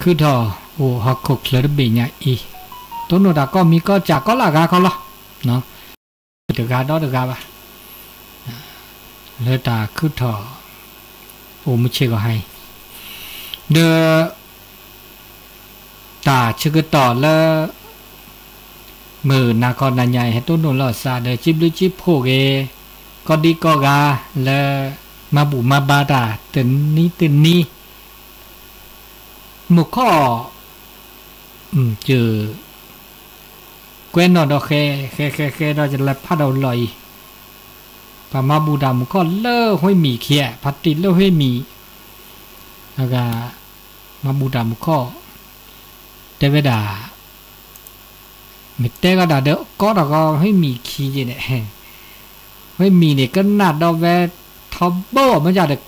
ခုၣ်ထီၣ်အိၣ်ဟီၣ်ခိၣ်ချၢတဘ့ၣ်ညါအံၤ, တိၢ်နီၣ်တၢ်ကိးမံၤကိးစၢ်ကိးလၢအဂၤခီလီၤ. တဂၤဒီးတဂၤဘၣ်, လၢတၢ်ခုၣ်ထီၣ်အိၣ်မုၢ်ဆ့ၣ်ဂီၤဟါအံၤ, ဒီး တၢ်ဆၢကတီၢ်လၢ မုၢ်နၤခီနၤညါအံၤ ဟဲတိၢ်နီၣ်လိာ်သးဒီး စံးဘျုးစံးဖှိၣ်က့ၤ ကိးဒံကိးဂၤလၢ မၤဘူၣ်မၤဘါတၢ်တနံၤတနံၤ, မုၢ်ခီၣ် ကွဲနီၣ်ဒီးဃဲ ဃဲဃဲဃဲဒီး ယလဲၤဖးဒီးလီၢ်အံၤ, ပှၤမၤဘူၣ်တၢ်မုၢ်ခီၣ်လၢ ဝ့ၢ်မံၣ်ခံ, ဖါတံၢ်လၢဝ့ၢ်မံၣ်, အဂၤ မၤဘူၣ်တၢ်မုၢ်ခီၣ်, တဲဝဲဒၣ် မ့ၢ်တဲကဒီးဒီး ကီတၢ်ဂီၤ ဝ့ၢ်မံၣ်ခံယဲန့ၣ်, ဝ့ၢ်မံၣ်န့ၣ် ကနၣ်ဒီးဝဲထီဘိမ့ၢ်ယၤဒီး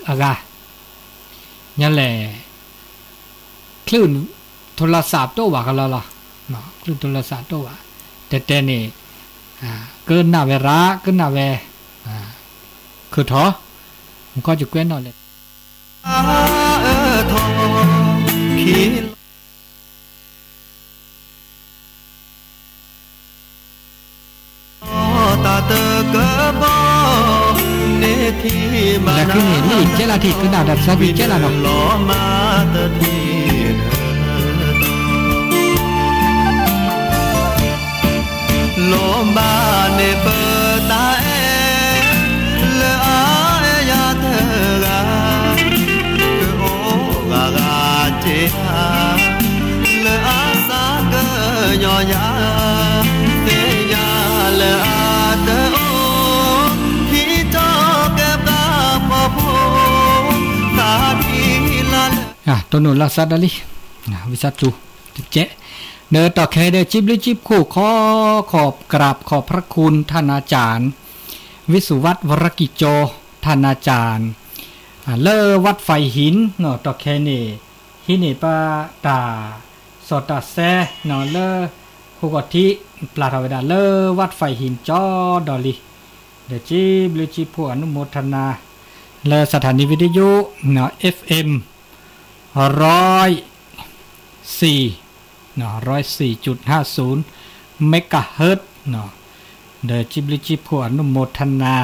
အဂၤ ညါလဲၣ်, ချုးထိလီၤစးတအိၣ်ဘၣ်ကလီလီၤ, ချုးထိလီၤစးတအိၣ်ဘၣ်, တဲတဲန့ၣ် ကနၣ်ဝဲရၣ် ကနၣ်ဝဲ ခုၣ်ထီၣ်, မုၢ်ခီၣ်ကကွဲနီၣ်လဲၣ် တၢ်တကဘီ န့ၣ်ထံၣ်မၤနၤ လၢခံန့ၣ် လၢအံၤကဲလၢ်ထံၣ်ကနၣ်ဒီး ပသးကံကဲလၢ်နီၤ လိၣ်ဘၣ်န့ၣ်ပတၢ်အဲၣ် လၢအအဲၣ်ယၤတဂၤ ကအိၣ်ဂၤဂၤစ့ဧါ လၢအသးကညီၤယၤ သ့ၣ်ညါလၢအတအိၣ် ထံတီကဘၣ်ဖီဖိ သးထံလၢ တိၢ်နီၣ် လီၤစၢ်ဒီးလံ ဝံသးစူၤ တကဲး ဒီးတီၢ်ခဲဒီး စံးဘျုးစံးဖှိၣ်ခီ ขอกราบขอบพระคุณท่านอาจารย์ วิสุวัฒน์ วรกิจโจ ท่านอาจารย์ လၢ วัดไฟหิน တီၢ်ခဲန့ၣ် ဟံးန့ၢ်ပတၢ် စီၣ်တၢ်စဲ လၢ ဃိဂီၤထံး ပျၢ်ထီၣ်ဝဲဒၣ်လၢ วัดไฟหิน ကၠီဒီးလံ ဒီးစံးဘျုးစံးဖှိၣ် อนุโมทนา လၢ สถานีวิทยุ FM ร้อยสี่ ร้อยสี่จุดห้าศูนย์ เมกะเฮิรตซ์ ဒီးစံးဘျုးစံးဖှိၣ် อนุโมทนา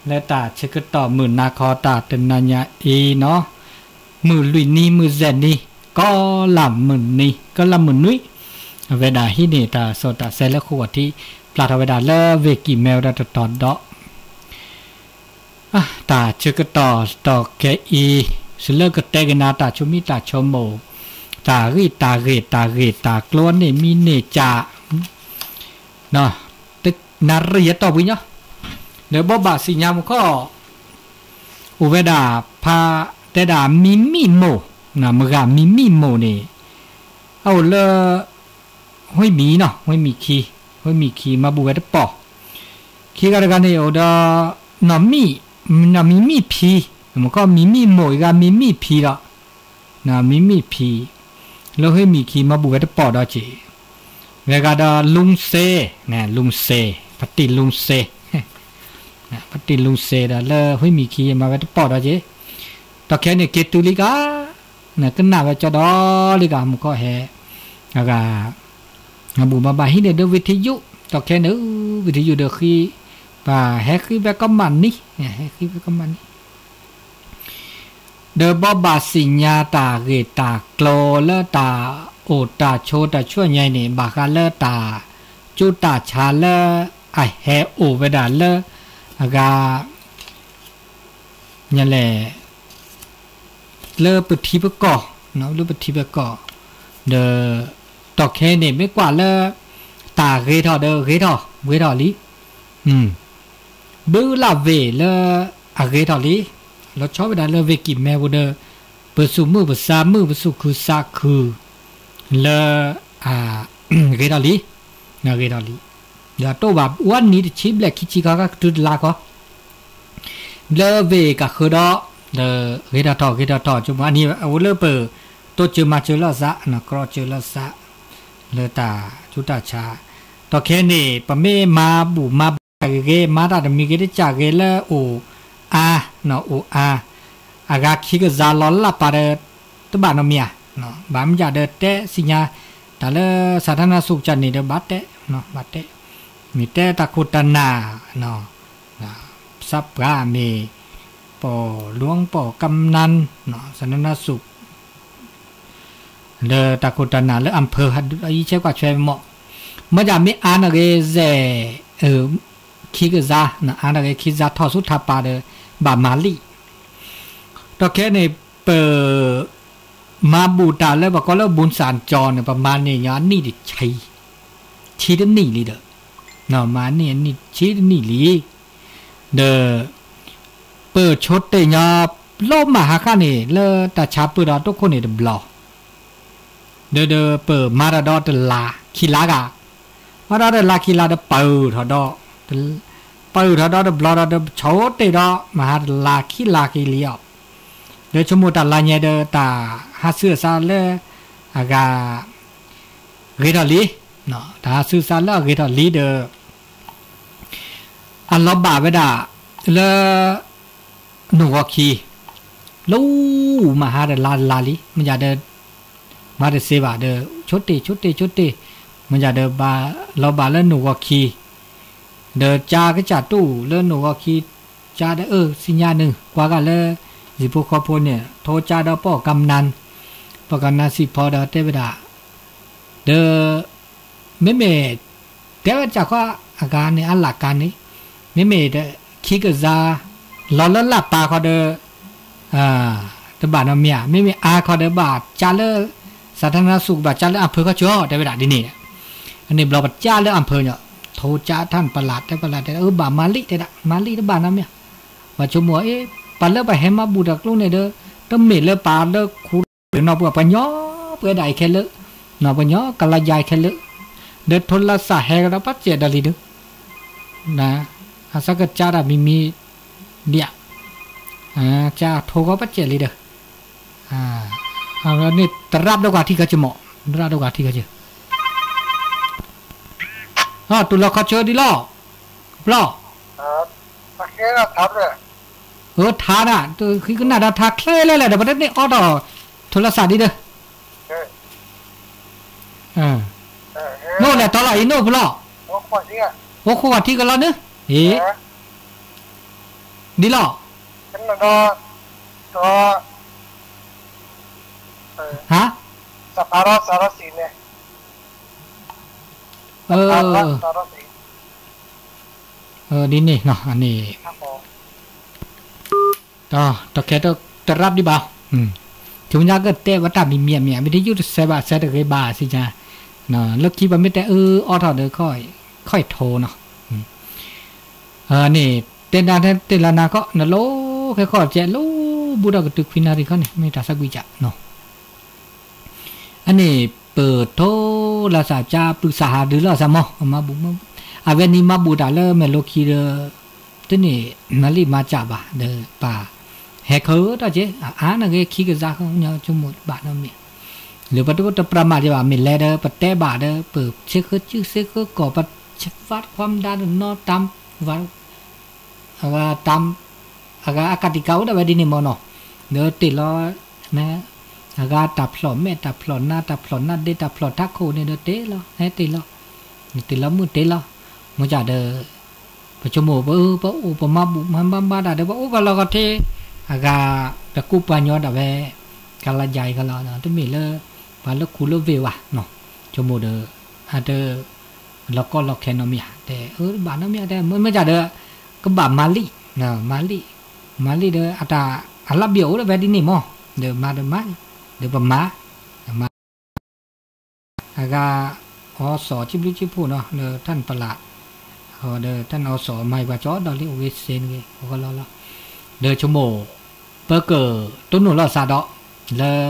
လၢတၢ်ဆၢကတီၢ်မုၢ်နၤခီတၢ်တနၤညါအံၤနီၤ မုၢ်လွံၢ်နံၤမုၢ်စဲးနံၤ ကီလၢမုၢ်နံၤ ကီလၢမုၢ်နွံ အဝဲဒၣ်ဟံးန့ၢ်တၢ်စီၣ်တၢ်စဲလၢဃိဂီၤထံး ပျၢ်ထီၣ်ဝဲဒၣ်လၢ ဝ့ၢ်ကံၢ်မဲဝဲဒၣ်တတီၤဒီး တၢ်ဆၢကတီၢ်တီၢ်ခဲအံၤ စလၢကတဲကနၤတၢ်ဆိမံတၢ်ဆိမိၣ် တၢ်ဂံၢ်တၢ်ဂ့ၢ် တၢ်ဂ့ၢ်တၢ်ကျိၤန့ၣ်မံၤန့ၢ်ကၠး နၣ်ရံၣ်အတီၢ်ပူၤညီ ဒီးဘိးဘၣ်သ့ၣ်ညါမုၢ်ခီၣ် အိၣ်ဝဲဒၣ်ဖး တဲဒၣ်မံၤမံၣ်မိၢ် မုၢ်ဂၤမံၤမံၣ်မိၢ်န့ၣ် အအိၣ်လၢ ဝ့ၢ်မံၣ်နီၤ ဝ့ၢ်မံၣ်ခံ ဝ့ၢ်မံၣ်ခံ မၤဘူၣ်ဝဲတပီၢ် ခံဂၤတဂၤန့ၣ်အိၣ်ဒီး နီၢ်မံၣ် နီၢ်မံၤမံၣ်ဖံ မုၢ်ခီၣ်မံၤမံၣ်မိၢ်အံၤဂၤမံၤမံၣ်ဖံဒီး နီၢ်မံၤမံၣ်ဖံ လၢဝ့ၢ်မံၣ်ခံ မၤဘူၣ်ဝဲတပီၢ်ဒီးက့ၤ ဝဲဂၤဒီး လူစဲ လူစဲ ဖါတံၢ်လူစဲ ဖါတံၢ်လူစဲဒီး လၢဝ့ၢ်မံၣ်ခံ မၤဝဲတပီၢ်ဒီးက့ၤ တီၢ်ခဲန့ၣ် က့ၤတုၤလံကါ ကနၣ်ဝဲကၠီဒီးလံကါ မုၢ်ခီၣ်ဟဲ အဂၤ မၤဘူၣ်မၤဘါဟံးန့ၢ်ဒီး ဝံၤထယုၣ် တီၢ်ခဲန့ၣ် ဝံၤထယုၣ်ဒီးဃံ ပှၤဟဲဃံဖဲကီၢ်မးနံၤ ဟဲဃံဖဲကီၢ်မးနံၤ ဒီးဘိးဘၣ်သ့ၣ်ညါတၢ်ဂ့ၢ်တၢ်ကျိၤလၢတၢ်အိၣ်တၢ်ဆိးတၢ်ဆူညါအံၤန့ၣ် ဘၣ်ဃးလၢတၢ်ကၠူတၢ်ဆါလၢအဟဲအိၣ်ဝဲဒၣ်လၢ အဂၤ ညါလဲၣ် လၢပထံပကီၢ် လၢပထံပကီၢ် ဒီး တီၢ်ခဲန့ၣ် မ့ၢ်ကွၢ်လၢ တၢ်ဂ့ၤထီၣ်ဒီးဂ့ၤထီၣ် ဂ့ၤထီၣ်လံ ဘုလၢ်ဝ့ၢ်လၢအဂ့ၤထီၣ်လံ လီၤဆီဝဲဒၣ်လၢဝ့ၢ်ကံၢ်မဲပူၤဒီး ပသူၣ်မုာ်ပသးမုာ် ပသူၣ်ခုသးခု လၢ ဂ့ၤထီၣ်လံ ဂ့ၤထီၣ်လံ ဒီးတအိၣ်ဘၣ် ဝဲနံၤတဆံဘျဲၣ်ခံဆံခီ ကတုၤတလါခီ လၢဝ့ၢ်ကးဃၢဒီး ဒီးဂ့ၤထီၣ်ထီၣ် ဂ့ၤထီၣ်ထီၣ် ကမၤအနံၤ အဝဲလၢပ တိစၢၤမၤစၢၤလိာ်သး ကြီစၢၤလိာ်သး လၢတၢ်ကၠူတၢ်ဆါ တီၢ်ခဲန့ၣ် ပမ့ၢ်မၤဘူၣ်မၤဘါဂ့ၤဂ့ၤ မၤတၢ်တမံၤဂ့ၤတစၢ်ဂ့ၤလၢအိၣ်အါ အိၣ်အါ အဂၤခံကစၢ်လီၤလၢ်ပာ်ဒီး တဘၣ်နီတမံၤဧါ ဘၣ်မ့ၢ်ယၤဒီးတဲသ့ၣ်ညါ, တၢ်လၢ สาธารณสุข ကန့ၣ်ဒီးဘၣ်တဲ, ဘၣ်တဲ, မ့ၢ်တဲတၢ်ခိၣ်တၢ်နၢ်, သးပှၢ်မ့ၢ် ပီၣ်လူင်းပီၣ်ကၢနၢ်, สาธารณสุข ဒီးတၢ်ခိၣ်တၢ်နၢ်လၢ อำเภอ ဟဲဒုးအံးဆဲးကွၢ်ဆွဲမီၢ်, မ့ၢ်ယၤမ့ၢ်အါန့ၢ်ဂ့ၤစဲး ခံကစၢ်, အါန့ၢ်ဂ့ၤခံကစၢ်ထီၣ်ဆူထးပၤဒီး ဘၣ်မၤလံာ်, ဒီးခဲန့ၣ် ပ မၤဘူၣ်တၢ်လၢပကိးလၢ บุญสัญจร န့ၣ် ပမၤန့ၢ်ညီအနံၣ်တဆံ, ဆံတနံၣ်လံဒီး, မၤန့ၢ်အနံၣ်ဆံတနံၣ်လံ, ဒီး ပဆိတ့ၢ်ညီ လီၤမၢ်ဟါခါန့ၣ် လၢတၢ်ဆါပၢၢ်ဒီးတိခိၣ်န့ၣ်တဘျီ ဒီး ဒီးပမၤတၢ်ဒီးတလါခံလါဂၤ, မၤဒီးတလါခံလါဒီးပၢၢ်ထီၣ်ဒီး, ပၢၢ်ထီၣ်ဒီးတဘျီဒီး ဒီးဆိတ့ၢ်ဒီးမဟါတလါခံလါက့ၤလံအီၤ, ဒီးဆိကမိၣ်တၢ်လါညါဒီးတၢ်ဟးဆူအစးလၢအဂၤ ဂ့ၤထီၣ်လံ, တၢ်ဟးဆူအစးလၢအဂ့ၤထီၣ်လံဒီး အလီၤဘၣ်ဝဲဒၣ် လၢ နိၣ်ဂီၤခံ လၢမဟါတလါတလါလံ မ့ၢ်ယၤဒီး မၤတစ့ဘၣ်ဒီး ဆိတ့ၢ်ဆိတ့ၢ်ဆိတ့ၢ် မ့ၢ်ယၤဒီး လီၤဘၣ်လၢနိၣ်ဂီၤခံ ဒီးကၠါကစၢ်တူၢ်လၢနိၣ်ဂီၤခံ ကၠါဒီးအၢ သ့ၣ်ညါနုာ် ကွၢ်ဂၤလၢ ဟံၣ်ဖိဃီဖိန့ၣ် ထိကၠါဒီးပီၣ်ကၢနၢ်, ပီၣ်ကၢနၢ်စံးဖီဒီးတဲဝဲဒၣ် ဒီး မ့မ့ၢ် တဲဝဲကၠၢ်ခီအဂၤန့ၣ် အလၢ်ကါန့ၣ် မ့မ့ၢ် ခံကစၢ် လီၤလၢလၢ်ပာ်ခီဒီး တဘၣ်နီတမံၤဧါ, မ့မ့ၢ်အါခီဒီးဘၣ်ကၠၢ်လၢ สาธารณสุข ဘၣ်ကၠၢ်လၢ อำเภอ ခီကၠီ တဲဝဲဒၣ်ဒ်န့ၣ်, အန့ၣ်ဘျီပကၠၢ်လၢ อำเภอ ညီ ထိကၠၢ်ထၣ်ပလၢ်တဲပလၢ်တဲ အၢ ဘၣ်မၤလံတဲဒၣ် မၤလံတဘၣ်နီတမံၤဧါ, ပှၤဆိကမိၣ် အ့ ပှၤလၢပှၤဟဲမၤဘူၣ်တၢ်ကျိန့ၣ်ဒီး တမ့ၢ်လၢပှၤလၢခူ ဒီးနီၢ်ပှၤ ပှၤညီပှဲၤဒၣ်အံၤခဲလၢာ်, ပှၤညီကလါယါအံၤခဲလၢာ်, ဒီးထိလၢစးဟဲကဒီးပာ်စဲးဒီးလံဒုး, အစကစၢ်တၢ်မံၤမံၤဒံးဧါ, ကၢ်ထိကီပာ်စဲးလံဒီး, န့ၣ်တရၣ်ဒိၣ်ကွၢ်ထံခါကၠၢမး, တရၣ်ဒိၣ်ကွၢ်ထံခါကၠၢ, တူၢ်လီၤခီဆၢဒ်လီၤ, ဘျီ အၢ ထါဒၣ်, ဃံကနၣ်ဒီးထါချ့လဲၣ်လဲၣ်ဒီး ပတန့ၢ်အီထီၣ် ထိလီၤစးဒံးဒီး, နအိၣ်လဲၣ်တီလီၤအံၤ နအိၣ်ဖဲလီၤ, အိၣ်ခိးထံကလီၤနုၤ, အ့ ဒ်လီၤ, ဟါ, ဒ်န့ၣ်နီၤ အန့ၣ် တၢ်ခဲတရၣ်ဒံးဘၣ်, ဆိကမိၣ်ညါကတဲဝဲတၢ်မံၤမံၤမံၤ မ့ၢ်တယုၢ်တစဲးဘၣ် စဲးတဂ့ၤဘၣ်စံးညါ, လၢခံပမ့ၢ်တဲအၢအီထီၣ်ဒီး ခီၣ်အံၤထိနီၤ, န့ၣ် တဲနၤတဲလၢနၤခီ နလိခဲခီၣ်ကဲ လိဘူးထီၣ်ကတုၤခွံနၣ်ရံၣ်ခီန့ၣ် မ့ၢ်တၢ်သးကွံာ်ကၢ်နီၤ အန့ၣ် ပထိလီၤစးကၢ် ပုၢ်စးဟးဒုးလီၤစးမီၢ် အမၤဘူၣ်မၤဘူၣ် အဝဲန့ၣ်မၤဘူၣ်တၢ်လၢမဲာ်လိခံဒီး တန့ၢ်မၤလံၣ်မၤစၢ်ဘၣ်ဒီး ပှၤဟဲခီထီၣ်က့ အါန့ၢ်ဂ့ၤခံကစၢ်ဃီ ဆိကမိၣ်ဘၣ်နီတမံၤ လၢပတအိၣ်တပြၢ်မးဒံးဘၣ် မ့ၢ်လဲၤဒီး ပတဲဘၣ်ဒီး ပဆ့ဃၢစုၣ်ဆ့ဃၢကီၢ် ပဆ့ဖးတခွါမဒါတနီၤတၢ် အဂၤတၢ် အဂၤအကးတံာ်ကးအိၣ်ဒၣ်ဝဲဒ်န့ၣ်မ့ၢ်နီၤ, ဒီးတ့ၢ်လီၤ အဂၤတၢ်ဖျီၣ်မဲာ် တၢ်ဖျီၣ်နါ တၢ်ဖျီၣ်နါဒ့ တၢ်ဖျီၣ်ထးခိၣ်န့ၣ်ဒီးတ့ၢ်လီၤ ဟဲတ့ၢ်လီၤ, တ့ၢ်လီၤမုၢ်တ့ၢ်လီၤ, မ့ၢ်ကဒီး ပဆိကမိၣ်ပ ပအိၣ်ပမၤဘူၣ်မၤဘါဘါတၢ်ဒီး ပအိၣ်ပလီၢ်ကီၢ်ထံး အဂၤ ပကူပှၤညီဒၣ်ဝဲ ကလါယၤအံၤကလီၤ တမ့ၢ်လၢ ပှၤလၢခူလၢဝ့ၢ်ဝဲ ဆိကမိၣ်ဒီး အတ လီၤကီလီၤခဲနီတမံၤဧါ တဲ အၢ တဘၣ်နီတမံၤဧါ တဲ မ့ၢ်မ့ၢ်ကဒီး ကဘၣ်မၤလံာ် မၤလံာ် မၤလံာ်ဒီး အတၢ် အလၢဘံၣ်အိၣ်ဒီးဝဲဒ်န့ၣ်မ့ၢ် ဒီးမၤဒီးမၤ ဒီးပမၤ မၤ အဂၤ အီစီၣ်ဆံဘျုးဆံဖှိၣ်နီၤ လၢတၢ်နပလး ဒီးတၢ်နအီစီၣ်မၤအံၤပှၤကၠီဒီးလံ အိၣ်ဂ့ၤစ့ၢ်န့ၣ်ဂ့ၤ အဃိလီၤလီၤ ဒီးဆိကမိၣ် ပကတိၢ်နီၣ်လိာ်သးဒီး လၢ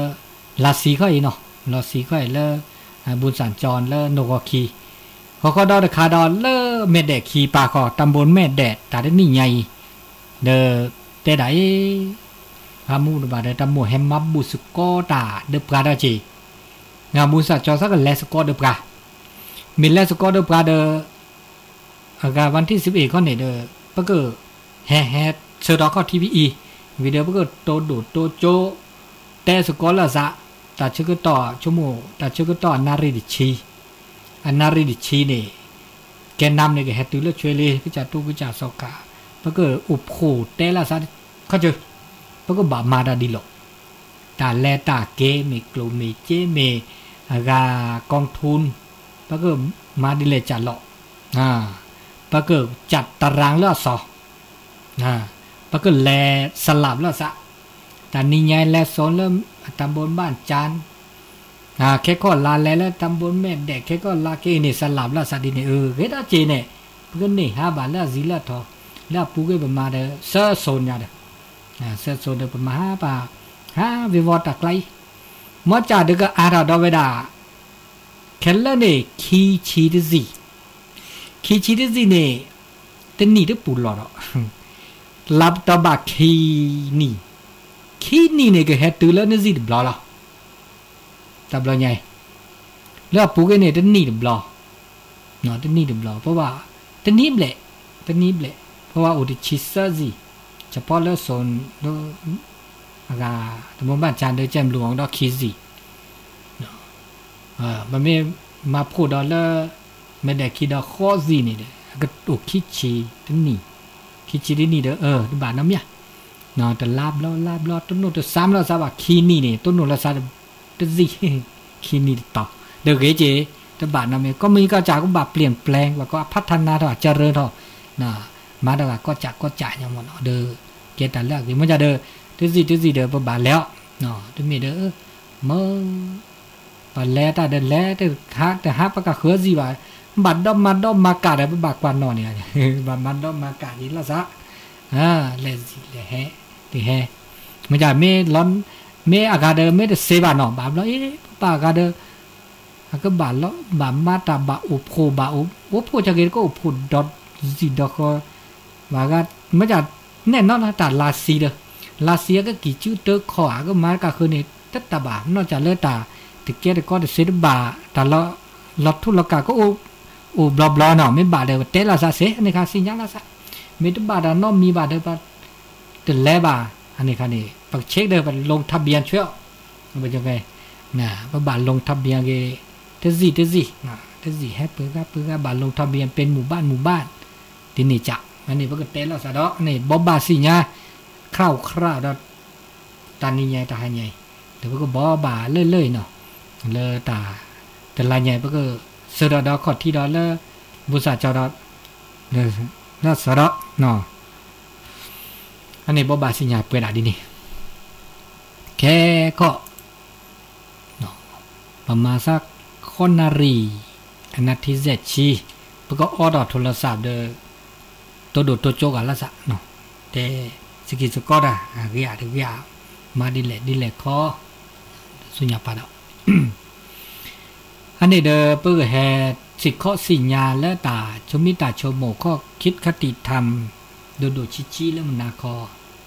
လါဆံခီအံၤနီၤ လါဆံခီအံၤလၢ ဘူၣ်စၣ်ကၠီလၢနိၣ်ဂီၤခံ ဃီဃီဒီတခါဒီးလၢမဲာ်ဒဲးခံပာ်ဃီ တၢ်ဘိမဲာ်ဒဲးတၢ်တနံၣ်ညါအံၤ ဒီးတဲဒၣ်အံၤ ဖးမူတဘၣ်ဒီး တၢ်မိၣ်ဟဲမၤဘူၣ်စ့ၢ်ကီးတၢ်ဒီးပှၤဒီးက့ၤ ဘူၣ်စၣ်ကၠီသးကလဲၤစ့ၢ်ကီးဒီးပှၤ မ့ၢ်လဲၤစ့ၢ်ကီးဒီးပှၤဒီး အဂၤ วันที่สิบเอ็ด ခီန့ၣ်ဒီး ပက ဟဲဟဲဆၢထီၣ်ခီၣ်ထံးဖဲအံၤ ဝံၤဒီးပကတိၢ်ဒိၣ်တိၢ်ကၠိ တဲစ့ၢ်ကီးလၢအစး တၢ်ဆၢကတီၢ်ဆိကမိၣ် တၢ်ဆၢကတီၢ်အနၣ်ရံၣ်တဆံ, အနၣ်ရံၣ်တဆံန့ၣ် ကဲနါန့ၣ် ကဟဲတုၤလၢဆွဲလ့ ကစၢ်တူၢ်ကစၢ်စီၤခး, ပကအိၣ်ဖှိၣ်တဲလီၤသး ခီဆၢ ပကဘၣ်မၤတၢ်ဒ်လဲၣ်, တၢ်လဲၤတၢ်က့ၤ မ့ၢ်ကျိၣ်မ့ၢ်စ့မ့ၢ် အဂၤ ကီၢ်ထူၣ် ပကမၤဒ်လဲၣ်ကၢ်လီၤ, ပကစၢ်တရၣ်လၢအစီၤ ပကလဲၤစလၢ်လၢသး, တနံၤညါလဲၤစိာ်လၢ တၢ်ဘိးဘၣ်ကၠၢ်, ခဲခီၣ်လါလဲၤလၢတၢ်ဘိးမဲာ်ဒဲး ခဲခီၣ်လါက့ၤန့ၣ် စလၢ်လၢသးဒ်န့ၣ် အဂ့ၤဒီးက့ၤန့ၣ် ပကန့ၢ်ဟါဘၣ်လၢအစံးလၢအထီ, လၢအပူၤကွံာ်ပမၤဒီး စၢစိၤညါဒီး, စၢစိၤဒီးပမၤဟါပာ်, ဟါဝ့ၤဝီၤတၢ်ကျါအံၤ, မ့ၢ်ကၢ်ဒုးကအါထီၣ်ဒီးဝဲဒၣ် ခဲလၢာ်န့ၣ် ခံဆံတစံၣ်, ခံဆံတစံၣ်န့ၣ် တနံၣ်တပူၤလီၤဒီး, လါတဘၣ်ခံနံၣ်, ခံနံၣ်န့ၣ် ကဟဲတုၤလၢနစံၣ်တဘျီလီၤ, တဘျီညါ, လၢအပူၤကွံာ်န့ၣ် တနံၣ်တဘျီ, တနံၣ်တဘျီ ပဝဲ, တနံၣ်ဘျဲၣ်, တနံၣ်ဘျဲၣ်, ပဝဲအိၣ်တဆံသၢစံၣ်, ဆၣ်ဖီလၢစိၤ အဂၤ တဘိးဘၣ်ကၠၢ်ဒီး ကဲဘျုးအီၤဒီးခံစံၣ် ပမ့ၢ်မၤဖှိၣ်ဒီးလၢ မဲာ်ဒဲးခံဒီးဃီစံၣ်န့ၣ်ဒီး အကအိၣ်ခံဆံတနံၣ်, ခံဆံတနံၣ်ဒီး အၢ တဘၣ်နီတမံၤ, တလါဘျီလါဘျီ တနိၣ်တစါလၢသးဘၣ် ခံနံၣ်န့ၣ် တနိၣ်လၢသးတစံၣ်, ခံနံၣ်တတီၤ, ဒီးဂ့ၤက့ၤ တဘၣ်နီတမံၤ ကီၢ်မုၢ်ကီၢ်စဲၣ်ကဘၣ်ပျ့ၢ်ပျဲၢ် ဘၣ်ကီၢ်အဖးထးနါထီၣ် အစၢရၢထီၣ်, မၤတၢ်ဂၤကီၢ်စဲၣ်ကီၢ်စဲၣ်ညါမ့ၢ်နီၤ ဒီး ကဲတၢ်လၢအဂ့ၤ မ့ၢ်ကၢ်ဒီး တစံၣ်တစံၣ်ဒီး ပဘၣ်လဲၤအီၤ, တမ့ၢ်ဒီး မ့ၢ် ပလဲၤတၢ်ဒီးလဲၤ တဟါပကဃုစံၣ်ဘၣ်, ဘၣ်ဒီမၤဒီမၤကၢ်ဒီး ပဘၣ်ကွၢ်နီၣ်န့ၣ်, ဘၣ်မၤဒီမၤကၢ်က့ၤလီၤသး, လဲၤစံၣ်လဲၤဟဲ, တဟဲ, မ့ၢ်ကၢ်မ့ၢ်လီၤ, မ့ၢ်အဂၤဒီးမ့ၢ်တစ့ဘၣ်နီၤ ဘၣ်ဘျီအ့ၣ် ပပၢ်အဂၤဒီး အကဘၣ်လီၤ ဘၣ်မၤတၢ်ဘၣ်အိၣ်ဖှိၣ်ဘၣ်အိၣ်ဖှိၣ် ကၢ်က့ၤတကီၢ်အိၣ်ဖှိၣ်ဒီးစံၣ်ဒီးဃီ, ဘၣ်ဂၤ မ့ၢ်ကၢ် နဲၣ်နီၣ်လၢတၢ်လါဆံဒီး, လါဆံအကကံၢ်စုတၢခီၣ် အကမၤကၢ်ဃုာ်န့ၣ် တတၢ်ဘၣ် နီၢ်ကၢ်လၢတၢ်တကဲတကီတစ့တဘၣ် တၢ်လီၤထူလီၤကၢ်ကအိၣ်, အိၣ်ဘျီဘျီနီၤ မ့ၢ်ဘၣ်ဒီး ပတဲလီၤသးစ့ အန့ၣ်ခါသ့ၣ်ညါလီၤသး, မ့ၢ်တဘၣ်တၢ်နီတမံၤဘၣ်ဒီး ပတလဲၤဘၣ်, အန့ၣ်ခါန့ၣ် ပကဆ့ကဒီး ပလီထးဘံၣ်ဆွဲအီၤ, ပဘၣ်လီထးဘံၣ်က့ၤ တစံၣ်တစံၣ်, တစံၣ်ဟဲပှဲၤဂၤပှဲၤဂၤ ဘၣ်လီထးဘံၣ် ပ့ၤမူၤဘၣ်မူၤဘၣ်, ဒ်န့ၣ်ကၢ် အန့ၣ် ပကတဲလီၤသးဒီး အန့ၣ် ဘိးဘၣ်သ့ၣ်ညါ ခရၣ်အိၣ်ခရၣ်ဒီး တၢ်နံၤညါတဟါညါအံၤ, ဒီးပကဘိးဘၣ်လၢလၢအံၤနီၤ, လၢတၢ် တလါညါအံၤ ပကဆၢထၢၣ်ဒီးခီၣ်ထံးဒီးလၢ ဘူၣ်စၢ်ကၠီဒီး လၢစၢဒီး အန့ၣ် ဘိးဘၣ်သ့ၣ်ညါပှဲၤဒၣ်ဒ်န့ၣ်, ခဲခီၣ် ပမၤသး ဃိးနၣ်ရံၣ် အနၣ်ထံစဲးဆံ, ပကအိးထီၣ်ထိၣ်လီၤသးဒီး တိၢ်ဒိၣ်တိၢ်ကၠိဂၤလၢသး, တဲ စကံစကီတၢ် အဂ့ၤဧါတဂ့ၤဧါ, မၤဒ်လဲၣ်ဒ်လဲၣ်ခီ, ဆူညါပၢ်ဒီး အန့ၣ်ဒီး ပကဟဲစ့ၢ်ကီးသ့ၣ်ညါလၢတၢ်ဆိမိၣ်တၢ်ဆိကမိၣ်ခီ ခိၣ်ခၣ်တံၢ်ထၢမ် ဒိၣ်ဒိၣ်ဆံးဆံးလၢမုၢ်နၤခီ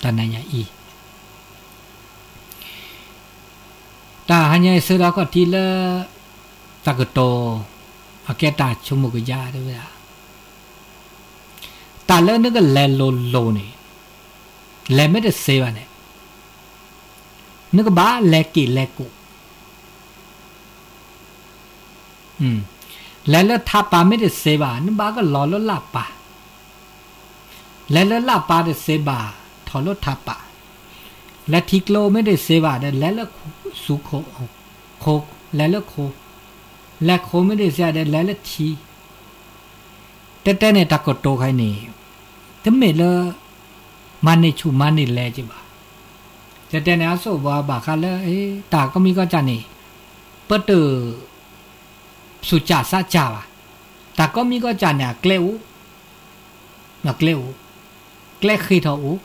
တၢ်နၤညါအံၤ တၢ်ဟါညါအံၤဆၢထၢၣ်ခီၣ်ထံးလၢ တၢ်ကတိၤ အကဲတၢ်ဆိကမိၣ်ကယၤတဲဝဲဒၣ်, တၢ်လၢနကလဲၤလိၤလိၤန့ၣ် လဲၤမ့ၢ်တသ့ဘၣ်န့ၣ် နကဘၣ်လဲၤက့ၤလဲၤကိး လဲၤလၢထးပၤမ့ၢ်တသ့ဘၣ် နဘၣ်ကလီၤလၢလၣ်ပၤ, လဲၤလၢလၣ်ပၤတသ့ဘၣ် ထီၣ်လၢထးပၤ, လဲၤထံကျိမ့ၢ်တသ့ဘၣ်ဒီး လဲၤလၢစူခိၣ်, လဲၤလၢခိၣ်, လဲၤခိၣ်မ့ၢ်တသ့ဘၣ်ဒီး လဲၤလၢထံ တဲတဲန့ၣ် တၢ်ကတိၤခဲအံၤန့ၣ် တမ့ၢ်လၢ မၤန့ၢ်ဆူၣ်မၤန့ၢ်လဲၤက့ၤဘၣ်. တဲတဲန့ၣ် အစိၣ်ဝါဘၣ်ဃးလၢ တၢ်ကီမံၤကီၢ်စဲၣ်န့ၣ် ပတ သူၣ်စၢ်သးစၢ်ဘၣ်. တၢ်ကီမံၤကီၢ်စဲၣ်န့ၣ် အကျဲအိၣ်, အကျဲအိၣ်, ကျဲဃ့ထီၣ်အိၣ်,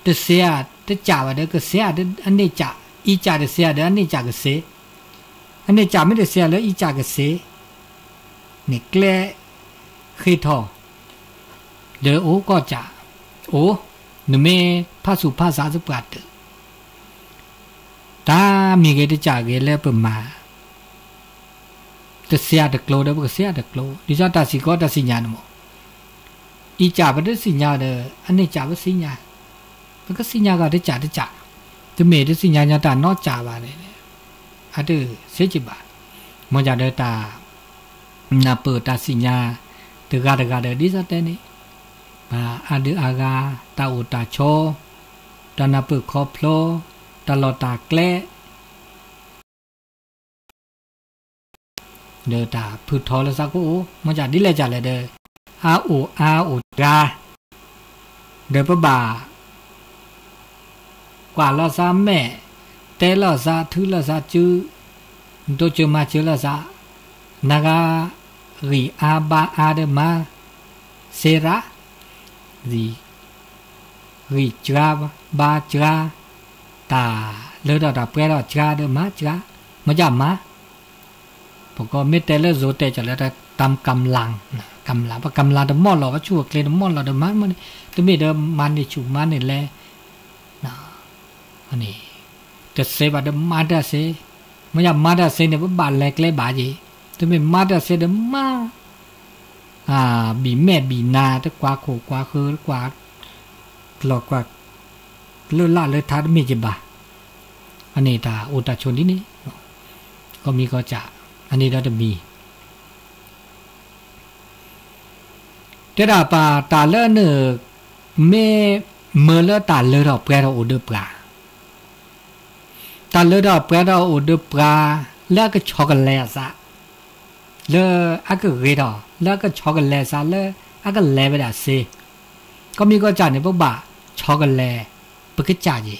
တစ့ဧါတစၢ်ဘၣ်ဒီး ကစ့ဧါအန့ၣ်စၢ်, အံစၢ်တစ့ဧါဒီး အန့ၣ်စၢ်ကစ့, အန့ၣ်စၢ်မ့ၢ်တစ့ဧါလၢအံစၢ်ကစ့, န့ၣ်ကျဲဃ့ထီၣ် ဒီးအိၣ်ကီၢ်စဲၣ်, အိၣ်, နမ့ၢ်ဖးသူၣ်ဖးသးသပှၢ်တၢၢ်, တၢ်မံၤဂ့ၤတစၢ်ဂ့ၤလၢပမၤ တစ့ဧါတကျိဒီး ပကစ့ဧါတကျိ, ဒ်သိးတၢ်စံၣ်ကီးတၢ်စံၣ်ညါန့ၣ်မး, အံစၢ်ပတသ့ၣ်ညါဒီး အန့ၣ်စၢ်ပသ့ၣ်ညါ, ပကသ့ၣ်ညါဂ့ၤတစၢ်တစၢ်, တမ့ၢ်တသ့ၣ်ညါညီတၢ်နီတစၢ်ဘၣ်န့ၣ်, အတစ့က့ၤဘၣ်. မ်ကဒီးတၢ် နၢ်ပၢၢ်တၢ်စံၣ်ညါ တဂၤတဂၤဒီးဒ်သိးတဲန့ၣ်, ပှၤအါဒုးအါဂၤ, တၢ်အိၣ်တၢ်ဆိး, တၢ်နၢ်ပၢၢ်ခီဖျိ, တၢ်လီၢ်တၢ်ကျဲ ဒီးတၢ်ဖုထီလၢသးကအိၣ်, မ်ကဒ်လဲၣ်ကလဲၣ်ဒီး အအိၣ်အါအိၣ်တဂၤ, ဒီးပဘၣ် ကွၢ်လီၤသးမဲာ်, တဲလီၤသးထုလီၤသးစု, တိစၢၤမၤစၢၤလီၤသး, နဂၤ ဂံၢ်အါဘါအါဒီးမၤစ့ရၣ်, ဂံၢ်စှၤဘါစှၤ, တၢ်လၢထီၣ်တၢ်ပှဲၤထီၣ်စှၤဒီးမၤစှၤ, မ့ၢ်ကမၤ ပကီမ့ၢ်တဲလၢ ဇိုတဲကီးလၢ တၢ်ကမ်လၣ်, ကမ်လၣ်, ပကမ်လၣ်တမီၢ်လီၤ, ပဆူၣ်ပကျဲတမီၢ်လီၤဒီးမၤမ့ၢ်န့ၣ်, တမ့ၢ်ဒီးမၤန့ၢ်ဆူၣ်မၤန့ၢ်လဲၢ်, တစ့ဘၣ်ဒီးမၤတၢ်စ့, မ့ၢ်ယမၤတၢ်စ့န့ၣ် ပဘၣ်လဲၤကျဲဘၣ်က့ၤ, တမ့ၢ်မၤတၢ်စ့ဒီးမၤ ဘံၣ်မဲာ်ဘံၣ်နါ တကွၢ်ခိၣ်ကွၢ်ဃၢၤ တကွၢ်ကျီၢ်ကွၢ် လၢလၢ်လၢထါတမ့ၢ်က့ၤဘၣ်. အန့ၣ်တၢ်အိၣ်တၢ်ဆိးဒ်န့ၣ်, ကီၢ်မံၤကီၢ်စဲၣ်, အန့ၣ်ဒီးတမံၤ တဲဒၣ်ပှၤတၢ်လၢန မ့ၢ်မၢလၢတၢ်လၢထီၣ်ပှဲၤထီၣ်အိၣ်ဒီးပှၤ, တၢ်လၢထီၣ်ပှဲၤထီၣ်အိၣ်ဒီးပှၤ လၢအကဆီကလဲၤအသး, လၢအကဂ့ၤထီၣ် လၢအကဆီကလဲၤအသး လၢအကလဲၤဝဲဒၣ်စ့, ကီၢ်မံၤကီၢ်စဲၣ်န့ၣ် ပဘၣ်ဆီကလဲၤ ပကစၢ်က့ၤ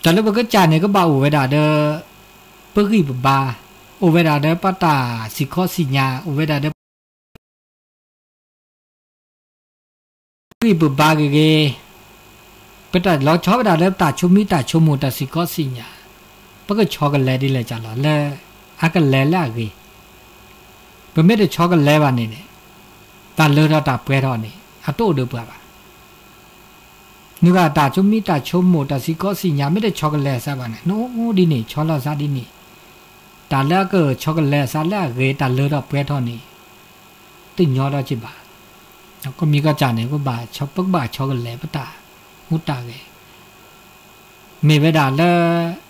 တၢ်လၢပကစၢ်န့ၣ် ကဘၣ်အိၣ်ဝဲဒၣ်ဒီး ပဂံၢ်ပဘါ, အိၣ်ဝဲဒၣ်ဒီးပတၢ်စံၣ်ခီစံၣ်ညါ, အိၣ်ဝဲဒၣ်ဒီး ပဂံၢ်ပဘါဂ့ၤဂ့ၤ, ပတၢ်လီၤဆီဝဲဒၣ်လၢပတၢ်ဆိမိၣ်တၢ်ဆိကမိၣ် တၢ်စံၣ်ခီစံၣ်ညါ, ပကဆီကလဲၤဒ်လဲၣ်ကလဲၣ်လီၤ လၢအကလဲၤလၢအဂ့ၤ, ပမ့ၢ်တဆီကလဲၤဘၣ်န့ၣ်န့ၣ်, တၢ်လၢထီၣ်တၢ်ပှဲၤထီၣ်န့ၣ် အတအိၣ်ဒီးပှၤဘၣ်. နဂၤတၢ်ဆိမိၣ်တၢ်ဆိကမိၣ် တၢ်စံၣ်ခီစံၣ်ညါ မ့ၢ်တဆီကလဲၤအသးဘၣ်န့ၣ် နအိၣ်ဒ်န့ၣ် ဆီလီၤသးဒ်န့ၣ်, တၢ်လၢအကဆီကလဲၤအသးလၢအဂ့ၤ တၢ်လၢထီၣ်ပှဲၤထီၣ်န့ၣ် တညီထီၣ်က့ၤဘၣ်. ကီၢ်မံၤကီၢ်စဲၣ်န့ၣ် ပကဘၣ်ဆီကလဲၤပတၢ်ဟူးတၢ်ဂဲၤ, မ့ၢ်ဝဲဒၣ်လၢ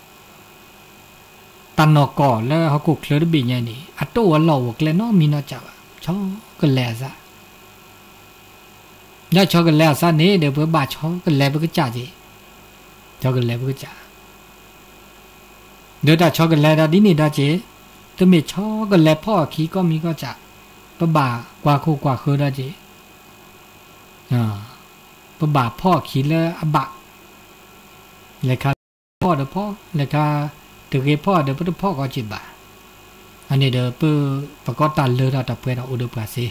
တၢ်နီၢ်ကီၢ်လၢဟီၣ်ခိၣ်ချၢတဘ့ၣ်ညါန့ၣ် အတအိၣ်အလီၢ်အိၣ်ကျဲနီတမံၤနီတစဲးဘၣ်, ဆီကလဲၤအသး, လၢဆီကလဲၤအသးန့ၣ်ဒီး ပဘၣ်ဆီကလဲၤပကစၢ်က့ၤ, ဆီကလဲၤပကစၢ် ဒီးတၢ်ဆီကလဲၤဒီးဒ်န့ၣ်ဒီးက့ၤ, တမ့ၢ်ဆီကလဲၤဖီၣ်အခံ ကီၢ်မံၤကီၢ်စဲၣ်, ပဘၣ်ကွၢ်ခိၣ်ကွၢ်ဃၢၤဒီးက့ၤ, ပဘၣ်ဖီၣ်အခံလၢအဘၣ်, လဲၤခါဖီၣ်ဒီးဖီၣ်, လဲၤခါတဂ့ၤဖီၣ်ဒီးပတဖီၣ်ကီးက့ၤဘၣ်. အန့ၣ်ဒီး ပကီတၢ်လၢထီၣ်တၢ်ပှဲၤထီၣ်အိၣ်ဒီးပှၤစ့,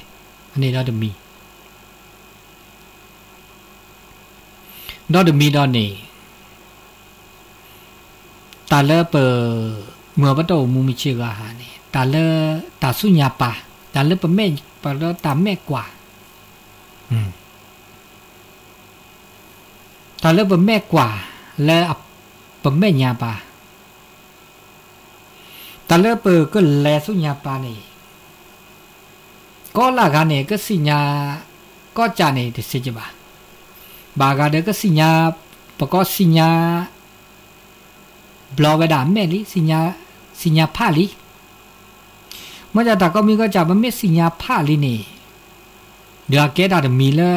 အန့ၣ်ဒီးတမံၤ ဒီးတမံၤဒီးန့ၣ်, တၢ်လၢပမုၢ်ပတၢ်အိၣ်မူမုၢ်ဆ့ၣ်ဂၤဟးန့ၣ် တၢ်လၢတၢ်ဆူညါပၢ်, တၢ်လၢပမဲာ်, ပတၢ်မဲာ်ကွၢ်, တၢ်လၢပမဲာ်ကွၢ်လၢပမဲာ်ညါပၢ်, တၢ်လၢပကလဲၤဆူညါပၢ်န့ၣ် ကီလၢဂၤန့ၣ် ကစံၣ်ညါ, ကီၢ်စဲၣ်န့ၣ် တစ့က့ၤဘၣ်. ဘၣ်ဂၤဒီးကစံၣ်ညါ, ပကီစံၣ်ညါ ဘျီဝဲဒၣ်မဲာ်လံ, စံၣ်ညါဖးလံ. မ့ၢ်ဒ်တၢ်ကီမံၤကီၢ်စဲၣ် ပမ့ၢ်စံၣ်ညါဖးလံန့ၣ်, ဒီးအကဲတၢ်တမံၤလၢ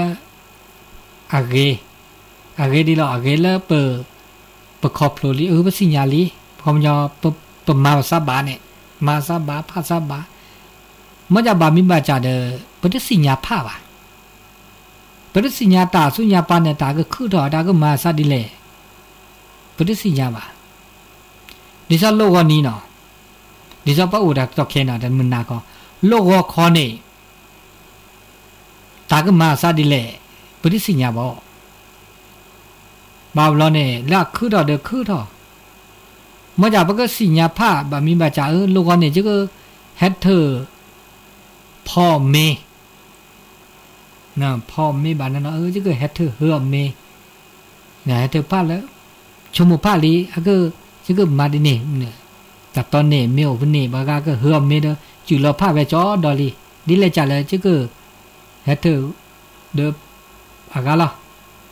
အဂ့ၤ, အဂ့ၤဒ်လီၤ, အဂ့ၤလၢပ, ပခီဖျိလံ, အၢ ပစံၣ်ညါလံ, ခီပညီ ပမၤပသးဘၣ်န့ၣ်, မၤသးဘၣ်, ဖးသးဘၣ်. မ့ၢ်ဒ်ဘၣ်မံၤဘၣ်စၢ်ဒီး ပတစံၣ်ညါဖးဘၣ်. ပတစံၣ်ညါတၢ်ဆူညါပၢ်န့ၣ် တၢ်ကခုၣ်ထီၣ် တၢ်ကမၤသးဒ်လဲၣ်, ပတစံၣ်ညါဘၣ်. ဒ်သိးလိၣ်ဂီၤနံၤနီၤ, ဒ်သိးပအိၣ်တၢ်ကတီၢ်ခဲနီၤ တမုၢ်နၤခီ, လိၣ်ဂီၤခီန့ၣ် တၢ်ကမၤသးဒ်လဲၣ်, ပတစံၣ်ညါဘၣ်. ဘၣ်ဘျီန့ၣ် လၢအခုၣ်ထီၣ်ဒီးခုၣ်ထီၣ်, မ့ၢ်ဒ်ပကစံၣ်ညါဖး ဘၣ်မံၤဘၣ်စၢ် အၢ လိၣ်ဂီၤန့ၣ် ယကဟဲထၢၣ်ဖီမ့ၤ, ဖီမ့ၤဘၣ်န့ၣ်နီၤ, အၢ ယကဟဲထၢၣ်ဟၢအီၤမ့ၤ, ဟဲထၢၣ်ဖးလၢ ဆိကမိၣ်ဖးလံ, အက, ယကမၤဒ်န့ၣ်, တၢ်တီန့ၣ် မ့ၢ်အိၣ်ဖဲန့ၣ် ဘၣ်ဂၤကဟၢအီၤမ့ၤဒီး စူၢ်လီၤဖးဝဲကၠီဒီးလံ, ဒ်လဲၣ်ကလဲၣ် ယကဟဲထၢၣ်ဒီးအဂၤလီၤ,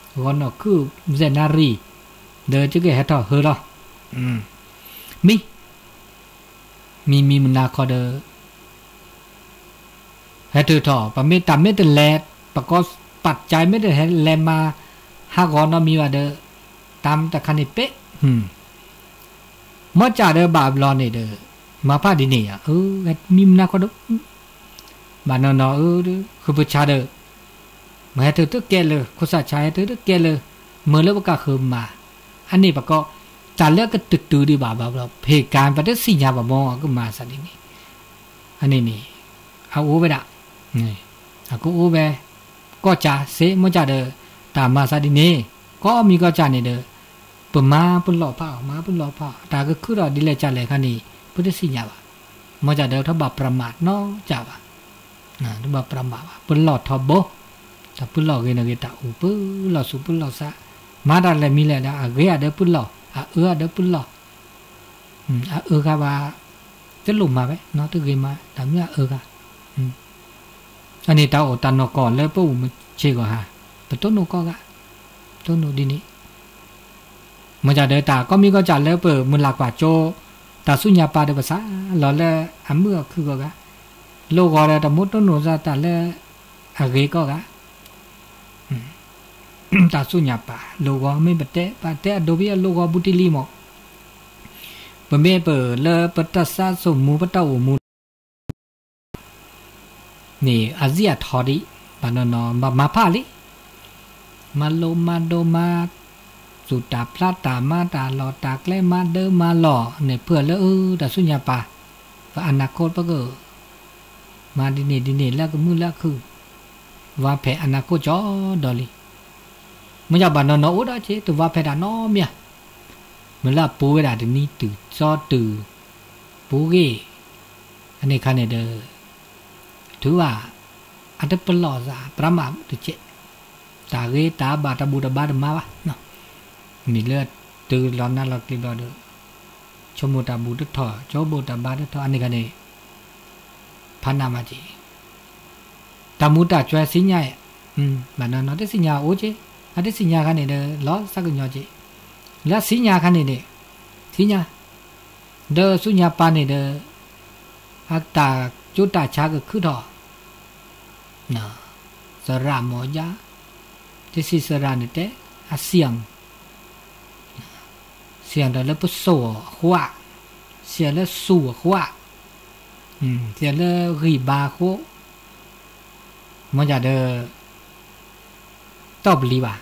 ဂီၤနီၢ်ခုၣ် စဲးနၣ်ရံၣ်, ဒီးယကဟဲထီၣ်ဟၢလီၤ. မံ, မံမံမနၤခီဒီး ဟဲထုးထီၣ် ပမ့ၢ်တၢ်မ့ၢ်တလဲၤ ပကိးပာ်ကၠဲမ့ၢ်တဟဲလဲၤမၤ ဟးဂီၤနီတမံၤဘၣ်ဒီး တၢ်တခါန့ၣ်ပ့း, မ့ၢ်ကၢ်ဒီးဘၣ်ဘျီန့ၣ်ဒီး မၤဖးဒ်န့ၣ်ယါ အၢ မံမနၤခီဒီး ဘၣ်နီၢ်နီၢ်အၢ ဃုပဆါဒီး မ့ၢ်ဟဲထုးတကဲလၢ ခိၣ်စးဆါဟဲထုးတကဲလၢ မ့ၢ်လၢပကဃုမၤ, အန့ၣ်ပကိး တၢ်လၢကတုၤတုၤဒံးဘၣ်ဘၣ်ဘျီ ဖံးကၤ ပတသ့ၣ်ညါဘၣ်မ့ၢ်အကမၤစးဒ်န့ၣ်, အန့ၣ်န့ၣ် အအိၣ်ဝဲဒၣ်, အကအိၣ်ဝဲ ကီၢ်ကၢ်စ့ မ့ၢ်ကၢ်ဒီး တၢ်မၤစးဒ်န့ၣ် ကိးမံၤကီၢ်ကၢ်န့ၣ်ဒီး ပမၤပလီၢ်ဖးအီၤ မၤပလီၢ်ဖးအီၤ တၢ်ကခုထီၣ်ဒ်လဲၣ်ကၢ်လဲၣ်ခါန့ၣ် ပတသ့ၣ်ညါဘၣ်, မ့ၢ်ကၢ်ဒီးထီၣ်ဘၣ်ပြးမးနီၢ်ကၢ်ဘၣ် တဘၣ်ပြးမးဘၣ် ပလီၢ်ထီဘိ, တၢ်ပလီၢ်ဂ့ၤန့ၣ်ဂ့ၤ တၢ်အိၣ်ပလီၢ်ဆူၣ်ပလီၢ်ဆါ, မၤတၢ်လဲၣ်မံၤလဲၣ်ဒီး အဂ့ၤအဒၢပလီၢ် အအၢအဒၢပလီၢ်, အအၢဂၤဘၣ်, တလိၣ်မၤဝဲ နီတဂ့ၤမး တၢ်မ့ၢ်အအၢဂၤ, အန့ၣ်တၢ်အိၣ်တၢ်နီၢ်ကီၢ်လၢပအိၣ်မူဆ့ၣ်ဂီၤဟါ, ပတိၢ်နီၣ်ကီၢ်ဂၤ, တိၢ်နီၣ်ဒ်န့ၣ် မ့ၢ်ကၢ်ဒီးတၢ်ကိးမံၤကီၢ်ကၢ်လၢပမုၢ်လၢ်ကွၢ်စိ, တၢ်ဆူညါပၢ်ဒီးပသးလီၤလၢအမုာ်အခုၣ်ဂီၤဂၤ, လိၣ်ဂီၤဒီးတၢ်မိၢ်တိၢ်နီၣ်စၢ်တၢ်လၢအဂ့ၤကီၢ်ဂၤ, တၢ်ဆူညါပၢ်လိၣ်ဂီၤမ့ၢ်ပတဲ ပတဲအဒိပယီၤလိၣ်ဂီၤဘူးတံၢ်လံမး, ပမ့ၢ်ပလၢပတၢ်စၢ်စိၤမူပတၢ်အိၣ်မူ န့ၣ် အစံၣ်အထီဒံး, ဘၣ်နီၢ်နီၢ် မၤဖးလံ, မၤလိမၤဒိးမၤ, သူၣ်တၢ်ဖျါတၢ်မၤတၢ်လီၢ်တၢ်ကျဲမၤဒၢမၤလီၢ်န့ၣ် ဖုၣ်လၢအတၢ်ဆူညါပၢ်, ပအနၢ်ခိၣ်ပက, မၤဒ်န့ၣ်ဒ်န့ၣ်လၢကမုာ်လၢအခုၣ်, ဝါဖဲးအနၢ်ခိၣ်ကၠီဒီးလံ, မ့ၢ်ယဘၣ်နီၢ်နီၢ်အိၣ်ဒီးက့ တဝါဖဲးတၢ်နီတမံၤ, မ့ၢ်လၢအပူၤဝဲဒၣ်တနံၤတုၤသီတုၤ, ပူၤဂ့ၤ, အန့ၣ်ခါန့ၣ်ဒီး, ထုးဘၣ်, အတပလီၢ်သး ပြးမးတကဲး, တၢ်ဂ့ၤတၢ်ဘၣ်တၢ်ဘူၣ်တၢ်ဘါတမၤဘၣ်, မ့ၢ်လၢတုၤလီၤနးလီၤကျံၤဘျီဒီး, ဆိကမိၣ်တၢ်ဘူၣ်တထီၣ် ဆိကမိၣ်တၢ်ဘါတထီၣ် အန့ၣ်ခါန့ၣ်, ဖးနးမးက့ၤ တၢ်မူၤတၢ်ကွဲသ့ၣ်ညါ, ဘၣ်နီၢ်နီၢ်တသ့ၣ်ညါအိၣ်က့ၤ, အတသ့ၣ်ညါခါန့ၣ်ဒီး လီၤသးကညီၤက့ၤ, လၢသ့ၣ်ညါခါန့ၣ်န့ၣ်, သ့ၣ်ညါ, ဒီးဆူညါပၢ်န့ၣ်ဒီး, အတၢ်ကၠိတၢ်ဆါကခုထီၣ်, သရၣ်မ့ၢ်ယါ, တဆံသရၣ်န့ၣ်တဲ, အစံၣ် စံၣ်ဒီးလၢပစိာ်အဃိ, စံၣ်လၢစူၢ်အဃိ, စံၣ်လၢဂံၢ်ဘါအဃိ, မ့ၢ်ယၤဒီး, တီၢ်ပလံၤဘၣ်,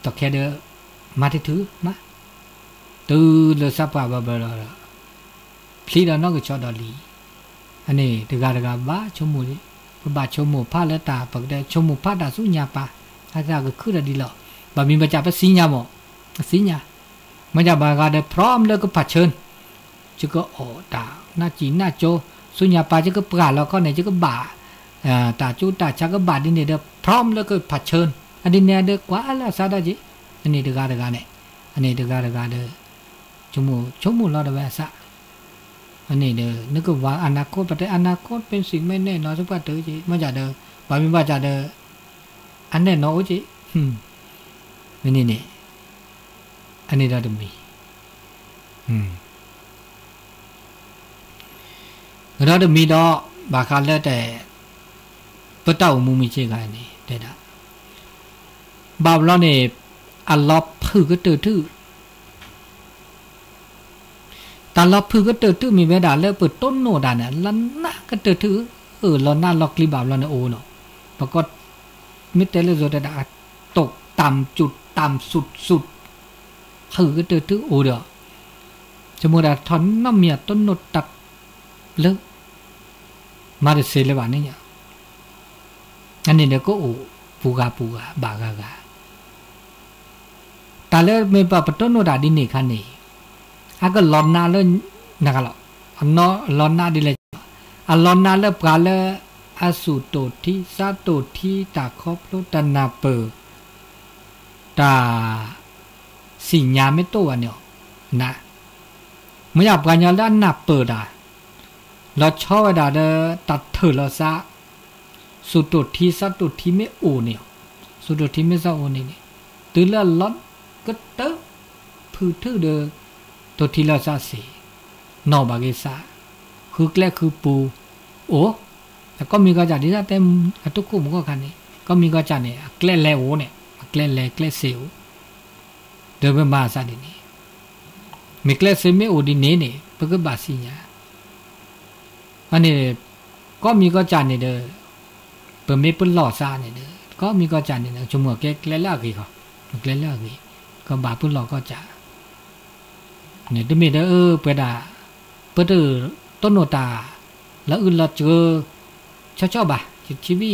တီၢ်ခဲဒီး, မၤတထုးမး, တုၤလၢသးပှၢ်ဘၣ်ဘၣ်လီၤဒီး, ဖျံဒီးနီၢ်ကဆီဒီးလံ, အန့ၣ်တဂၤတဂၤဘၣ်ဆိကမိၣ်, ပဘၣ်ဆိကမိၣ်ဖးလၢတၢ်ပကတဲဆိကမိၣ်ဖးတၢ်ဆူညါပၢ်, အတၢ်ကခုထီၣ်ဒ်လီၤ, ဘၣ်မံၤဘၣ်စၢ်ပသ့ၣ်ညါမး, သ့ၣ်ညါ, မ့ၢ်ယၤဘၣ်ဂၤဒီး พร้อม လၢကဖးဆၢ, ယကအီၣ်တၢ်နးစံၣ်နးကၠိ, ဆူညါပၢ် ယကပှၢ်လီၤခီန့ၣ် ယကဘၣ်, တၢ်ကၠိတၢ်ဆါကဘၣ်ဒ်န့ၣ်ဒီး พร้อม လၢကဖးဆၢ, အဒ်န့ၣ်ဒီးကွၢ်လၢအသးဒီးက့ၤ, အန့ၣ်တဂၤတဂၤန့ၣ်, အန့ၣ်တဂၤတဂၤဒီး, ဆိကမိၣ်ဆိကမိၣ်လီၤဒီးဝဲအသး, အန့ၣ်ဒီး နကဝၤအနၢ်ခိၣ် ပတဲအနၢ်ခိၣ် ပ့ၢ်စံးမ့ၢ်နဲၣ်နီၤသပှၢ်တၢၢ်က့ၤ မ့ၢ်ယၤဒီး, ဘၣ်မံၤဘၣ်စၢ်ဒီး, အနဲၣ်နီၤအိၣ်က့ၤ, မ့ၢ်န့ၣ်န့ၣ်, အန့ၣ်ဒီးတမံၤ ဒီးတမံၤဒီး, ဘၣ်ဃးလၢတဲ, ပတၢ်အိၣ်မူမုၢ်ဆ့ၣ်ဂၤန့ၣ် တဲဒၣ်, ဘၣ်ဘျီန့ၣ်, အလီၤဖုၣ်ကတၢၢ်ထူၣ်, တၢ်လီၤဖုၣ်ကတၢၢ်ထူၣ်မ့ၢ်ဝဲဒၣ်လၢပတိၢ်နီၣ်တၢ်န့ၣ် လီၤနးကတၢၢ်ထူၣ်, လီၤနးလီၤကျံၤဘၣ်ဘျီန့ၣ်အိၣ်နီၤ, ပကီး, မ့ၢ်တဲလၢယိၤတဲဒၣ်, တိၢ်တၢ်စူၣ်တၢ်စူၣ်စူၣ်, ဖုၣ်ကတၢၢ်ထူၣ်အိၣ်ဒီး, ဆိကမိၣ်ဒၣ်ထီၣ်နီတမံၤအတိၢ်နီၣ်တၢ်, လၢ, မၤတသ့လၢၤဘၣ်န့ၣ်, အန့ၣ်ဒီးကအိၣ်ပူၤဂၤပူၤဂၤဘၣ်ဂၤဂၤ တၢ်လၢမ့ၢ်ပပတိၢ်နီၣ်တၢ်ဒ်န့ၣ်ခါန့ၣ်, အကလီၤနးလၢ, နဂၤလီၤ, အနီၢ်လီၤနးဒ်လဲၣ်, အလီၤနးလၢပှၤလၢ, အသူၣ်တိၢ်ထံသးတိၢ်ထံတၢ်ခီဖျိတၢ်နၢ်ပၢၢ်, တၢ်, သ့ၣ်ညါမ့ၢ်တအိၣ်ဘၣ်န့ၣ်, နး, မ့ၢ်ယၤပှၤကညီလၢအနၢ်ပၢၢ်တၢ် လီၤဆီဝဲဒၣ်ဒီးတၢ်ထၢၣ်လီၤသး, သူၣ်တိၢ်ထံသးတိၢ်ထံမ့ၢ်အိၣ်န့ၣ်, သူၣ်တိၢ်ထံမ့ၢ်သးအိၣ်န့ၣ်န့ၣ်, တုၤလၢအလီၤကတၢၢ်ဖုၣ်ထူၣ်ဒီး, တိၢ်ထံလီၢ်သးစ့ၢ်, နီၣ်ဘၣ်က့ၤသး, ဃုကျဲဃုပူၤ, အိၣ်, အကီၢ်မံၤကီၢ်စဲၣ်ဒ်သိးတဲ အတိခိၣ်မူခိၣ်ခါန့ၣ် ကီၢ်မံၤကီၢ်စဲၣ်န့ၣ် အကျဲလဲၤအိၣ်န့ၣ် အကျဲလဲၤကျဲစ့အိၣ်, ဒီးပမၤသးဒ်န့ၣ်, မ့ၢ်ကျဲစ့မ့ၢ်အိၣ်ဒ်န့ၣ်န့ၣ် ပကဘၣ်သ့ၣ်ညါ အန့ၣ် ကီၢ်မံၤကီၢ်စဲၣ်န့ၣ်ဒီး ပမ့ၢ်ပလီၢ်သးန့ၣ်ဒီး ကီၢ်မံၤကီၢ်စဲၣ်န့ၣ်ဒီး ဆိကမိၣ်ကဲကျဲလၢအဂ့ၤဃီ, ကျဲလၢအဂ့ၤ, ကဘၣ်ပလီၢ်ကီၢ်စဲၣ် န့ၣ်တမ့ၢ်ဒီး ပဝဲဒၣ် ပတတိၢ်နီၣ်တၢ် လီၤအုၣ်လီၤစၢၤ ဆီဆီဘၣ် ယထံဘံၣ်အံ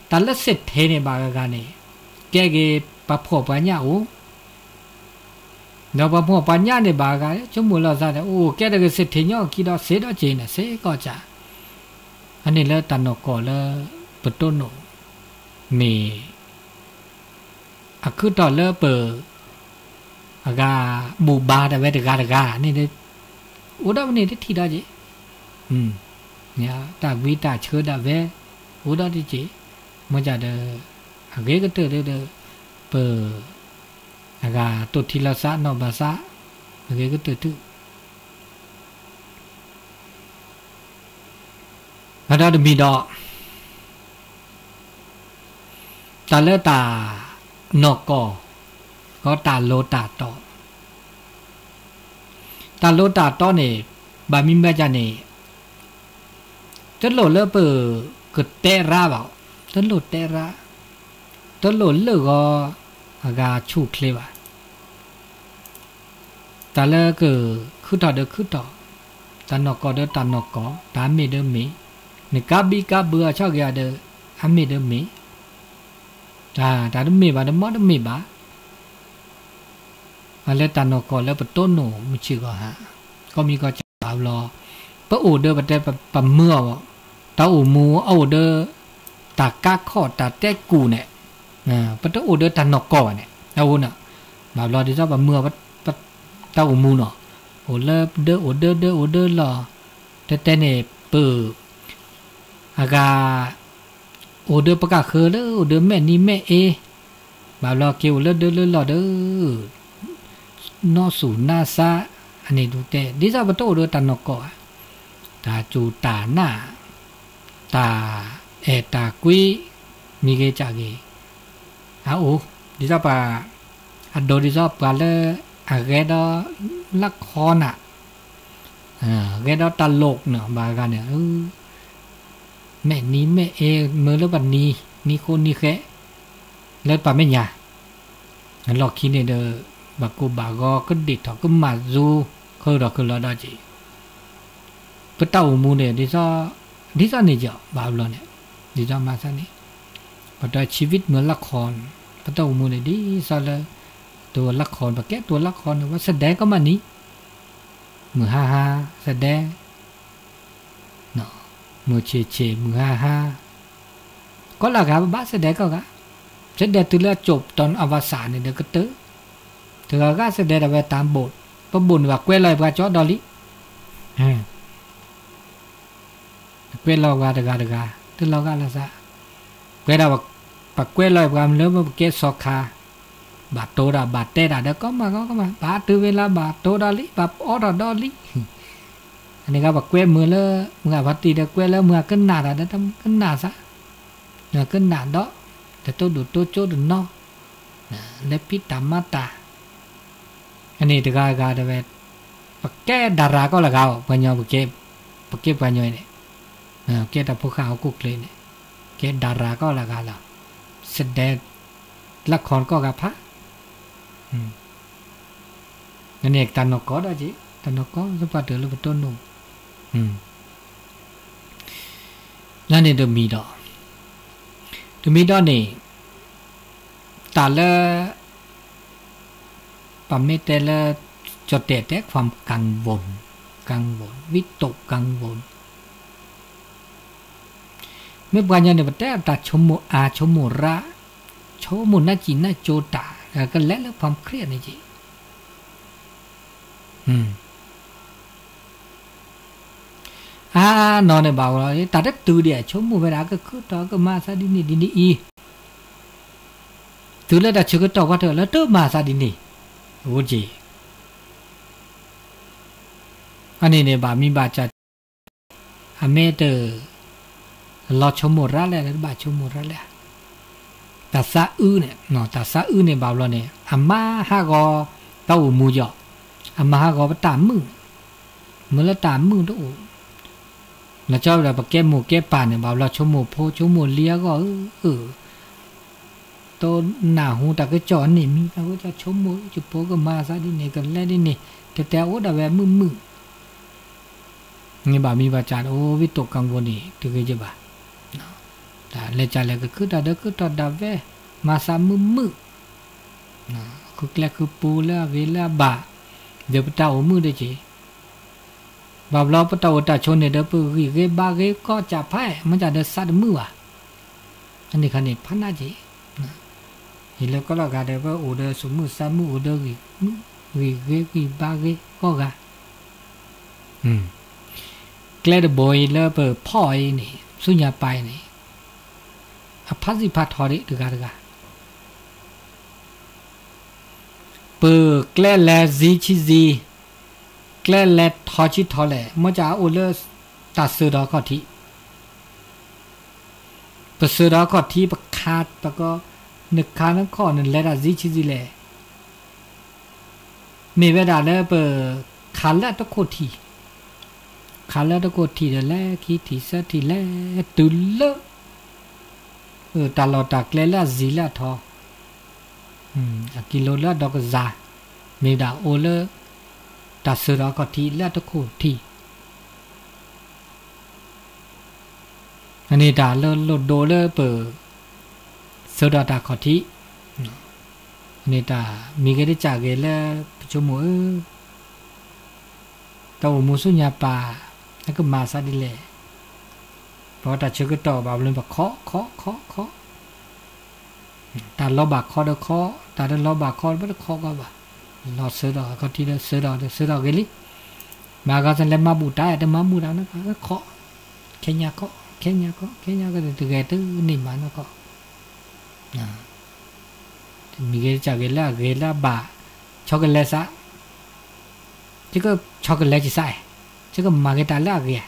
ၤ, တၢ်လၢစ့ထ့န့ၣ်ဘၣ်ဂၤဂၤန့ၣ် ကဲဂ့ၤပှၤဖှီၣ်ပှၤညၣ်အိၣ် ဒီးပှၤဖှီၣ်ပှၤညၣ်န့ၣ်ဘၣ်ဂၤ ဆိကမိၣ်လီၤသးဒီး အိၣ်ကဲတဂ့ၤ စ့ထ့ညီခံဒီး စ့ဒီးက့ၤန့ၣ် စ့ကီၢ်စဲၣ်, အန့ၣ်လၢတၢ်နီၢ်ကီၢ်လၢ ပတိၢ်နီၣ် မ့ၢ် အခုၣ်ထီၣ်လၢပ အဂၤဘူၣ်ဘါဒၣ်ဝဲတဂၤတဂၤန့ၣ်ဒီး အိၣ်ဒီးပန့ၣ်တထံၣ်ဒီးက့ၤ, တၢ်ဝံတၢ်ဆၢဒၣ်ဝဲ အိၣ်ဒီးတက့ၢ်, မ့ၢ်ဒၣ်ဒီး အဂ့ၤကတၢၢ်ဒီး ပ အဂၤတိၢ်ထံလီၤသးနီၣ်ဘၣ်သး အဂ့ၤကတၢၢ်တုၤ အဒီတမံၤဒီး တၢ်လၢတၢ်နီၢ်ကီၢ် ဒီးတၢ်လိၤတၢ်တီ, တၢ်လိၤတၢ်တီန့ၣ် ဘၣ်မံဘၣ်ယၤန့ၣ် တလိၣ်လၢပကတဲရၢ်ဘၣ်, တလိၣ်တဲရၢ်, တလိၣ်လၢာ်ဂီၤအဂၤဆူၣ်ချ့ဘၣ်. တၢ်လၢကခုၣ်ထီၣ်ဒီးခုၣ်ထီၣ်, တၢ်နီၢ်ကီၢ်ဒီးတၢ်နီၢ်ကီၢ်, တၢ်မ့ၢ်ဒီးမ့ၢ်, နကါဘံကါဘုအဆီၣ်ဂ့ၤအီၤဒီး အမ့ၢ်ဒီးမ့ၢ်, တၢ်တမ့ၢ်ဘၣ်ဒီးမ့ၢ်တမ့ၢ်ဘၣ်. အလၢတၢ်နီၢ်ကီၢ်လၢပတိၢ်နီၣ်မုၢ်ဆ့ၣ်ဂီၤဟါ, ကီၢ်မံၤကီၢ်စဲၣ်ဘၣ်ဘျီ, ပအိၣ်ဒီးပတဲပမုာ်အီၤဘၣ်, တၢ်အိၣ်မူအအိၣ်ဒီး တၢ်ကါခီၣ်တၢ်တဲကူၣ်န့ၣ်, ပတအိၣ်ဒီးတၢ်နီၢ်ကီၢ်ဘၣ်န့ၣ်, အဝဲန့ၣ်, ဘၣ်ဘျီဒ်သိးပမုာ်အီၤ တၢ်အိၣ်မူနီၤ, အိၣ်လၢဒၢအိၣ်ဒၢဒၢအိၣ်ဒၢလီၤ, တဲတဲန့ၣ် ပ အဂၤ အိၣ်ဒီးပကဃၢၤလၢအိၣ်ဒီးမဲာ်နံၤမဲာ်အ့, ဘၣ်ဘျီက့ၤအိၣ်လၢဒၢလၢလီၢ်ဒီး နီၢ်ဆူၣ်နါစါ, အန့ၣ်ဒုးတဲ ဒ်သိးပတအိၣ်ဒီးတၢ်နီၢ်ကီၢ်ဘၣ်, တၢ်စူၢ်တၢ်နာ်, တၢ်အဲၣ်တၢ်ကွံ, မံၤဂ့ၤကၢ်ဂ့ၤ, အအိၣ်, ဒ်သိးပှၤ, အဒိဒ်သိးပှၤလၢ အဂဲၤဒီး လၢခီနၤ ဂဲၤဒီးတၢ်လိၣ်န့ၣ် ဘၣ်ဂၤန့ၣ်, မဲာ်နံၤမဲာ်အ့ မ့ၢ်လၢပနံၤ, နံၤဃိနံၤဃဲး, လၢပှၤမဲာ်ညါ, လီၢ်ခံန့ၣ်ဒီး ဘၣ်ကိၢ်ဘၣ်ဂီၤကဒ့ၣ်ထီၣ်ကမၣ်သူ, ဃုာ်ဒီးဃုာ်လီၤဒီးက့ၤ, ပတၢ်အိၣ်မူန့ၣ် ဒ်သိး, ဒ်သိးန့ၣ်ယီၤ ဘၣ်ဘျီန့ၣ်, ဒ်သိးမၤသးန့ၣ်, ပတၢ် ชีวิต မ့ၢ်လၢခီ, ပတၢ်အိၣ်မူန့ၣ် ဒ်သိးလၢ, တလၢခီ, ပကဲတလၢခီန့ၣ် ပစဒဲကီးမးနံၤ, မုၢ်ဟါဟါ, စဒဲ မုၢ်ဆ့ၣ်ဆ့ၣ် မုၢ်ဟါဟါ, ကီးလၢဂၤဘၣ်စဒဲကီးဂၤ, စဒဲတုၤလၢအကိာ်တီအဝၤစးန့ၣ်ဒီးကတၢၢ်, တဂၤဂၤစဒဲဒၣ်ဝဲတၢ်ဘိး, ပဘိးန့ၣ်ဘၣ်ကွဲလီၤပှၤကၠီဒီလံ, ကွဲလီၤပှၤတဂၤတဂၤ, တလီၤဂာ်လၢသး, ပှဲၤဒၣ်, ပကွဲလီၤပှၤမ့ၢ်လၢပကဲစီၤခါ, ဘၣ်တိၤတၢ်ဘၣ်တဲတၢ်ဒီးကီမးကီကီမး ဘၣ်တုၤဝဲလၢဘၣ်တိၤဒီလံ ဘၣ်အိးထီၣ်ဒီလံ အန့ၣ်ဂၤပကွဲမုာ်လၢ, မုၢ်ဂၤဖါတံၢ်ဒီးကွဲလၢမုၢ်ဂၤကနၣ်တၢ်ဒီးကနၣ်သး, ကနၣ်ဒီး, တတိၢ်ဒိၣ်တိၢ်ကၠိတနီၤ, လဲၤဖံးတၢ်မၤတၢ်, အန့ၣ်တဂၤဂၤတဲဝဲ, ပကဲဒၤရၤကီးလၢဂၤအီၤ ပှၤညီ, ပကဲပှၤညီန့ၣ်, ကဲတၢ်ဖိဃၢ်ဟီၣ်ခိၣ်ချၢန့ၣ်, ကဲဒၤရၤကီးလၢဂၤလီၤ, စဒဲ လၢခီကီၢ်ဂၤဖး န့ၣ်တၢ်နီၢ်ကီၢ်ဒီးက့ၤ တၢ်နီၢ်ကီၢ်သပှၢ်တၢၢ်လၢပတိၢ်နီၣ်, န့ၣ်တမံၤဒီး, တမံၤဒီးန့ၣ်, တၢ်လၢ ပမ့ၢ်တဲလၢ ကၠီၣ်တဲၣ်တဲ ความกังวล, กังวล, วิตกกังวล, မ့ၢ်ပှၤညီန့ၣ် ပတဲအတၢ်ဆိကမိၣ်အါ ဆိကမိၣ်ရၣ်, ဆိကမိၣ်နၢ်စံၣ်နၢ်ကၠိတၢ် ကလဲၤလၢ ความเครียด န့ၣ်က့ၤ အါနီၢ်န့ၣ် ဘၣ်ဝဲလီၤ တၢ်တတုၤဒံး ဆိကမိၣ်ဝဲဒၣ် ကခုၣ်တီကမၤသးဒ်န့ၣ်ဒ်န့ၣ်အံၤ, တုၤလၢတၢ်ဆၢကတီၢ်ပှၢ်တၢၢ်လၢတမၤသးဒ်န့ၣ်, အိၣ်က့ၤ အန့ၣ်န့ၣ် ဘၣ်မံဘၣ်ကၢ် အမ့ၢ်တ လီၤဆိကမိၣ်ရၣ်လဲၣ် တဘၣ်ဆိကမိၣ်ရၣ်လဲၣ်. တၢ်သးအုးန့ၣ် တၢ်သးအုးန့ၣ် ဘၣ်ဘျီန့ၣ် အမၤဟးဂီၤတၢ်အိၣ်မူယီၤ, အမၤဟးဂီၤပတၢ်မုာ်, မ့ၢ်လၢတၢ်မုာ်တအိၣ် လီၤဆီဒီးပကဲမိၢ်ကဲပၢ်န့ၣ် ဘၣ်ဘျီဆိကမိၣ်ဖိ ဆိကမိၣ်လံအဂီၢ်ဧၢ, တနၢ်ဟူတၢ်ကစီၣ်န့ၣ်မံၤ တၢ်ကစီၣ်ဆိကမိၣ် ယဖိကမၤသးဒ်န့ၣ် ကလဲၤဒ်န့ၣ် တဲတဲအိၣ်ဒၣ်ဝဲမုာ်မုာ် န့ၣ်ဘၣ်မံဘၣ်ကၢ် အိၣ်ဝံတိၢ်ကၣ်ကိၤန့ၣ် တဂ့ၤယဘၣ်. တၢ်လဲၤကၢ်လဲၤကခု တၢ်ဒၢးခု တၢ်ဒၣ်ဝဲ မၤသးမုာ်မုာ်, ခုကျဲခုပူၤလၢအဂ့ၤလၢအဘၣ်, ဒီးပတၢ်အိၣ်မုာ်ဒီးက့ၤ ဘၣ်ဘျီပတၢ်အိၣ်တၢ်ဆိးန့ၣ်ဒီး ပဂံၢ်ဂ့ၤဘါဂ့ၤကီၢ်ကၢ်ဖး မ့ၢ်တၢ်ဒီးသးတမုာ်ဘၣ်. အန့ၣ်ခါန့ၣ် ဖးနးက့ၤ, ယလၢကီၢ်လီၤဂၤဒီး ပအိၣ်ဒီးသူၣ်မုာ်သးမုာ် အိၣ်ဒီးဂံၢ်ဂ့ၤဂံၢ်ဘါဂ့ၤကိးဂၤ, ကျဲတဘိအံၤလၢပဖီၣ်အံၤန့ၣ် ဆူညါပၢ်အံၤန့ၣ် အဖးစံးဖးထီဒံးတဂၤတဂၤ ပကျဲလဲၤဆံဆံဆံ, ကျဲလဲၤထီဆံထီလဲၣ်, မ့ၢ်ကအိၣ်လၢတၢ်စၢၤဒီးအခီၣ်ထံး, ပစၢၤဒီးအခီၣ်ထံး ပခးတကီ, နခးနခီၣ် နလဲၤတၢ်ဆံဆံဆံလဲၣ်, မ့ၢ်ဝဲဒၣ်လၢပခးလၢတခိၣ်ထံး, ခးလၢတခိၣ်ထံးဒီး လဲၤခံထံးသၢထံး လဲၤတုၤလၢ တၢ်လီၢ်တၢ်ကျဲလၢအစံာ်လၢအထီ, အကံလိလၢအဒီကစၢ်, မ့ၢ်ဒၣ်အိၣ်လၢ တၢ်စၢၤဒီးအခီၣ်ထံးလၢအတခိၣ်ထံး, အန့ၣ်တၢ်လၢလိၣ်ဒိလၢပ စၢၤဒီးတၢ်ခီၣ်ထံး, အန့ၣ်တၢ်မံၤဂ့ၤတစၢ်ဂ့ၤလၢပဆိကမိၣ်ဧၢ တၢ်အိၣ်မူဆူညါပၢ် အကမၤသးဒ်လဲၣ်, ပဝဲတၢ်ဆၢကတီၢ်ဘၣ်ဘျီပခီခီခီခီ, တၢ်လီၤဘၣ်ခီဒီးခီ, တၢ်တလီၤဘၣ်ခီဒီး ပတခီကီဘၣ်, လီၤစၢၤဒီးအခီၣ်ထံးဒီး စၢၤဒီးဒီး စၢၤဒီးဂ့ၤလံ, မၤဂီၤစ့ၢ်လဲၤမၤဘူၣ်တၢ် တမၤဘူၣ်တၢ်န့ၣ် ခီ, ခဲညါခီ, ခဲညါခီ ခဲညါခီ တဂဲၤတန့ၢ်မၤနီၢ်ခီ မံၤဂ့ၤတစၢ်ဂ့ၤလၢအဂ့ၤလၢအဘၣ်, ဆီကလဲၤစး, ယကဆီကလဲၤကစး, ယကမၤက့ၤတၢ်လၢအဂ့ၤ,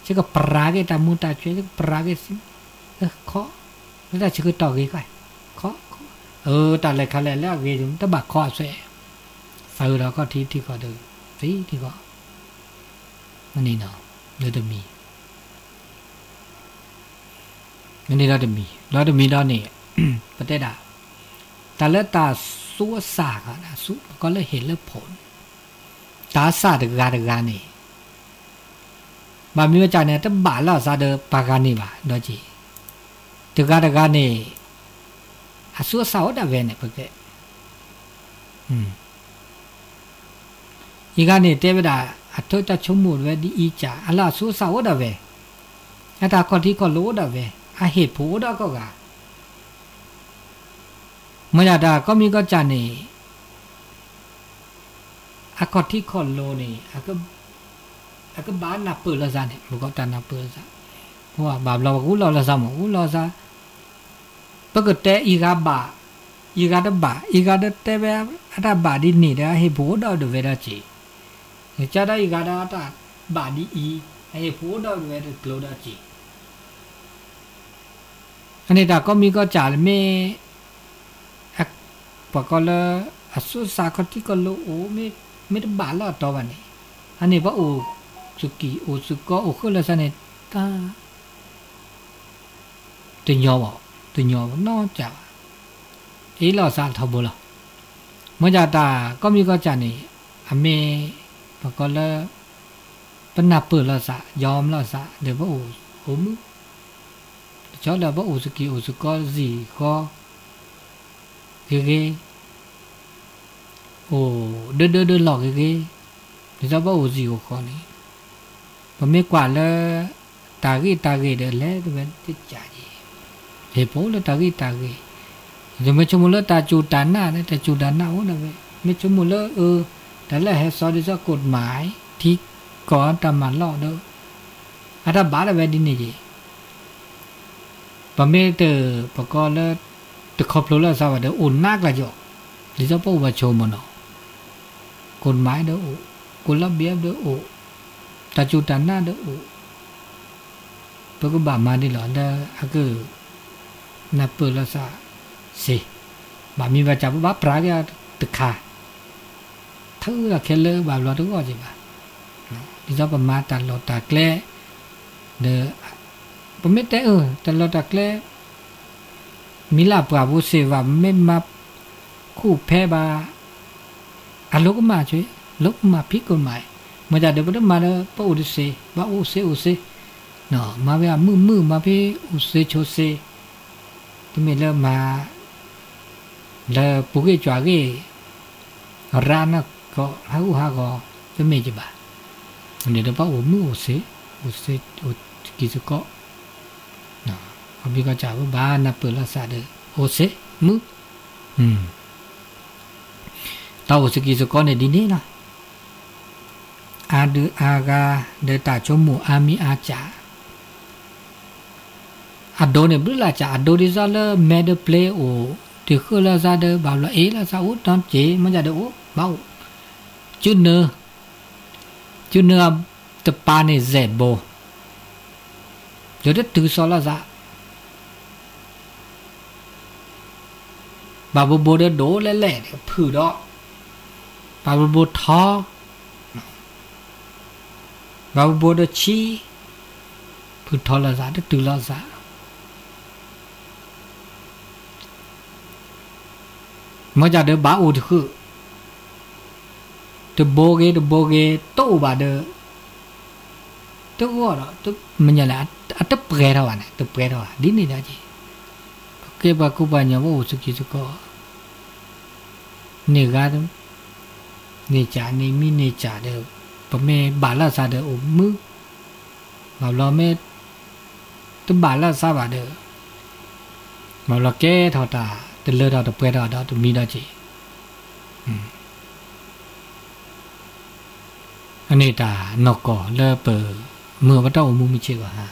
ယကပရၤက့ၤတၢ်မူတၢ်ကွဲး, ယကပရၤက့ၤ, ခီ, လၢတၢ်ဆၢကတီၢ်ဂ့ၤခီ, ခီ, တၢ်လဲၤခါလဲၣ်လၢအဂ့ၤ တဘၣ်ခီအဆွဲ, သးဒီးခီၣ်ထံးထံခီဒီး, သံထံခီ, မ့ၢ်န့ၣ်နီၤ, လၢတမံၤ မ့ၢ်န့ၣ်ဒီးတမံၤ, ဒီးတမံၤဒီးန့ၣ်, ပတဲဒၣ်, တၢ်လၢတၢ်သူအသၣ်, ပကိးလၢဟ့ၣ်လၢဖိးန့ၣ်, တၢ်သၣ်တဂၤတဂၤန့ၣ်, ဘၣ်မနုၤဝဲကန့ၣ် တဘၣ်လၢအသးဒီးပှၤဂၤန့ၣ်ဘၣ်, ဒီးက့ၤ, တဂၤတဂၤန့ၣ်, အသူအသၣ်အိၣ်ဒၣ်ဝဲန့ၣ် ပကဲ အံၤဂၤန့ၣ်တဲဝဲဒၣ် အထၢတၢ်ဆိကမိၣ်ဝဲဒ်အံၤကၢ် အလၢအသူအသၣ်အိၣ်ဒၣ်ဝဲ, အတၢ်ခီၣ်ထံးခီၣ်လိၤအိၣ်ဒၣ်ဝဲ, အဟ့ၣ်ဖိးအိၣ်ဒၣ်ကိးဂၤ, မ့ၢ်ဒၣ်တၢ်ကီမံၤကီၢ်ကၢ်န့ၣ် အခီၣ်ထံးခီၣ်လိၤန့ၣ်, အကဘၣ်နၢ်ပၢၢ်လိာ်သးန့ၣ် ပကီးတၢ်နၢ်ပၢၢ်လိာ်သး, ဘၣ်ဘျီပဂူၢ်လီၤလိာ်သးမ့ၢ်ဂူၢ်လီၤသး, ပကတဲအံၤဂၤဘၣ်, အံၤဂၤတဘၣ်, အံၤဂၤဒီးတဲဝဲအတၢ်ဘၣ်ဒ်န့ၣ်ဒီး အဟ့ၣ်ဖိးအိၣ်ဒၣ်ဒၣ်ဝဲဒီးက့ၤ, ကဒီးအံၤဂၤဒီးအတၢ်ဘၣ်ဒ်အံၤ, အဟ့ၣ်ဖိးအိၣ်ဒၣ်ဒၣ်ဝဲဒီးကျိၤဒီးက့ၤ အန့ၣ်တၢ်ကီမံၤကီၢ်ကၢ်လၢမ့ၢ် ပှၤကီၢ်လၢ အသူအသၣ်ခီၣ်ထံးခီၣ်လိၤအိၣ် မ့ၢ်တဘၣ်လၢအတီဘၣ်န့ၣ်, အန့ၣ်ပှၤအိၣ်သုးကံၢ်အိၣ်သုးကီအိၣ်ဃုာ်လိာ်သးန့ၣ် တၢ် တညီဘၣ်, တညီဘၣ်နီတစဲးဘၣ်, အ့ၣ်လိာ်သးထီဘိလီၤ. မ့ၢ်ဒၣ်တၢ်ကီမံၤကီၢ်ကၢ်န့ၣ် အမ့ၢ် ပှၤကီၢ်လၢ ပနၢ်ပၢၢ်လိာ်သး ယီၤမလိာ်သး ဒီးပအိၣ်အိၣ်မုာ် တဆီဒီးပအိၣ်သုးကံၢ်အိၣ်သုးကီစ့ၢ်ကီး ဂ့ၤဂ့ၤ, အိၣ်ဒၢဒၢဒၢလီၢ်ဂ့ၤဂ့ၤ, ဒ်သိးပအိၣ်စ့ၢ်ကီးဃီန့ၣ်, ပမ့ၢ်ကွၢ်လၢ တၢ်ဂ့ၢ်တၢ်ဂ့ၢ်ဒီးလဲၤတဝဲတကးက့ၤ, ဟ့ၣ်ဖိးလၢတၢ်ဂ့ၢ်တၢ်ဂ့ၢ်, ယမ့ၢ်ဆိကမိၣ်လၢတၢ်စူၢ်တၢ်နာ်န့ၣ် တၢ်စူၢ်တၢ်နာ်အိၣ်ဒၣ်ဝဲ, မ့ၢ်ဆိကမိၣ်လၢအ တၢ်လၢအဟဲစိာ်ဒ်သိး ကီၢ်တမၤ ထံကီၢ်တၢ်မၤလီၢ်ဒီး အတၢ်ဘၣ်ဒၣ်ဝဲဒ်န့ၣ်က့ၤ ပမ့ၢ်တ ပကိးလၢ တခီဖျိလၢအသးဘၣ်ဒီး အိၣ်နးကျါကီး, ဒ်သိးပအိၣ်ဘၣ်ဆိကမိၣ်နီၤ, ကိၣ်တမၤဒီးအိၣ်, ကိၣ်လီဘံဒီးအိၣ်, တၢ်စူၢ်တၢ်နာ်ဒီးအိၣ်, ပကဘၣ်မၤဒ်လဲၣ်လၢအကနၢ်ပၢၢ်လီၤသးစ့ၢ်, ဘၣ်မံၤဘၣ်စၢ်ပဘၣ်ပြးက့ၤတခါ, ထုးဒီးခဲလၢာ်ဘၣ်ဘျီတဂီၢ်က့ၤဘၣ်, ဒ်သိးပမၤတၢ်လီၢ်တၢ်ကျဲ, ဒီး ပမ့ၢ်တဲအၢ တၢ်လီၢ်တၢ်ကျဲ မ့ၢ်လၢအပှၢ်ပူၤစ့ၢ်ဘၣ် မ့ၢ်မၤခူၣ်ဖဲဘၣ်, အလိၤကမၣ်ဆိ, လိၤကမၣ်ဖံးကမၣ်, မ့ၢ်ဒၣ်ဒီးပတမၤဒီး ပအိၣ်တစ့ၢ်, ဘၣ်အိၣ်စ့အိၣ်စ့, မၤဖဲအမုာ်မုာ် မၤဖဲအိၣ်စ့ဆိစ့, တမ့ၢ်လၢမၤ လၢပူၤဂ့ၢ်ကွၢ်ဂ့ၢ် ရၤနီၢ်ကီၢ်ဟးဂူာ်ဟးဂီၤ တမ့ၢ်က့ၤဘၣ်, န့ၣ်ဒီးပအိၣ်မုာ်အိၣ်စ့, အိၣ်စ့အိၣ်စကံးစကီး, ခီဖျိကီၢ်စၢ်ပဘၣ်နၢ်ပၢၢ်လီၤသးဒီး အိၣ်စ့မုာ်, တၢ်အိၣ်စကံးစကီးန့ၣ်ဒ်န့ၣ်လီၤ. အါဒုးအါဂၤ ဒီးတၢ်ဆိကမိၣ်အါမံၤအါစှၤ အဒိန့ၣ်ဘျုးလၢ်စှၤ အဒိဒ်သိးလၢမဲဒီးပျ့ၤအိၣ် တုၤဃုလီၤသးဒီး ဘၣ်ဘျီအ့ၣ်လီၤသးအိၣ်နီတက့ၢ် မ့ၢ်ဒၣ်ဒီးအိၣ် ဘၣ်အိၣ် စုနၢ, စုနၢတပၤန့ၣ် စဲးဘိ, ဒီးတတုၤစီၤလီၤသး ဘၣ်ဘိဘိဒီးဒိၣ်လဲၣ်လဲၣ် ဖုၣ်ဒီး ဘၣ်ဘိဘိထီ ဘၣ်ဘိဘိဒီးဆံး, ဖုၣ်ထီလီၤသး တတုၤလီၤသး, မ့ၢ်ဒၣ်ဒီးဘၣ်အိၣ်တဃုာ်, တဘိဂ့ၤတဘိဂ့ၤ တအိၣ်ဘၣ်ဒီး တဂီၢ်ဒီး မ့ၢ်လဲၣ် အတပှဲၤထီၣ်ဘၣ်န့ၣ် တပှဲၤထီၣ်ဘၣ် ဒ်န့ၣ်ဒီးက့ၤ, ပကဲပှၤကူပှၤညီ ပအိၣ်စကံးစကီး န့ၢ်ဂၤ န့ၢ်စၢ်န့ၢ်မံန့ၢ်စၢ်ဒီး ပမ့ၢ်ဘၣ်လၢသးဒီးအိၣ်မုာ်, ဘၣ်ဘျီမ့ၢ် တဘၣ်လၢသးဘၣ်ဒီး ဘၣ်ဘျီကဲထီၣ်တၢ် တလၢထီၣ်တပှဲၤထီၣ်ဒီးတမံၤဒီးက့ၤ, အန့ၣ်တၢ်နီၢ်ကီၢ်လၢပမုာ်ပတၢ်အိၣ်မူမုၢ်ဆ့ၣ်ဂီၤဟါ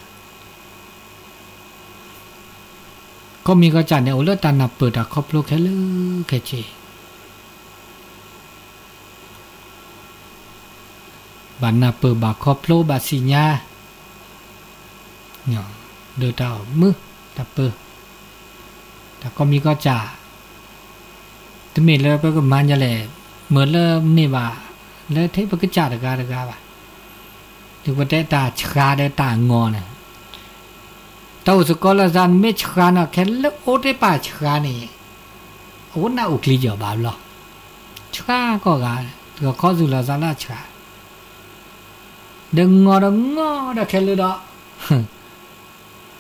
ကီၢ်မံၤကီၢ်စၢ်န့ၣ် အိၣ်လၢတၢ်နၢ်ပၢၢ်တၢ်ခီဖျိခဲလၢာ်ခဲဆ့, ဘၣ်နၢ်ပၢၢ်ဘၣ်ခီဖျိဘၣ်သ့ၣ်ညါ, ဒီးတၢ်အိၣ်မုာ်တၢ်ပၢၤ, တၢ်ကီၢ်မံၤကီၢ်စၢ်, တမ့ၢ်လၢပကမၤညါလဲၣ်, မ့ၢ်လၢန့ၢ်ဘၣ်, လၢထဲပကစၢ်တဂၤတဂၤဘၣ်, ဒ်ပတဲတၢ်ဆှါဒီးတၢ်အငီၢ်န့ၣ် တၢ်အိၣ်စ့ၢ်ကီးလၢသး မ့ၢ်ဆှါန့ၣ် ခဲလၢာ်အိၣ်တ့ၢ်ပာ်ဆှါန့ၣ်, အဝဲနၢ်အိၣ်ချံကီၢ်ဘၣ်ဘျီ, ဆှါကီၢ်ဂၤ, တခီသူၣ်လီၤသးလၢဆှါ, ဒီးငီၢ်ဒီးငီၢ်ဒီးခဲလၢာ်ဒီး,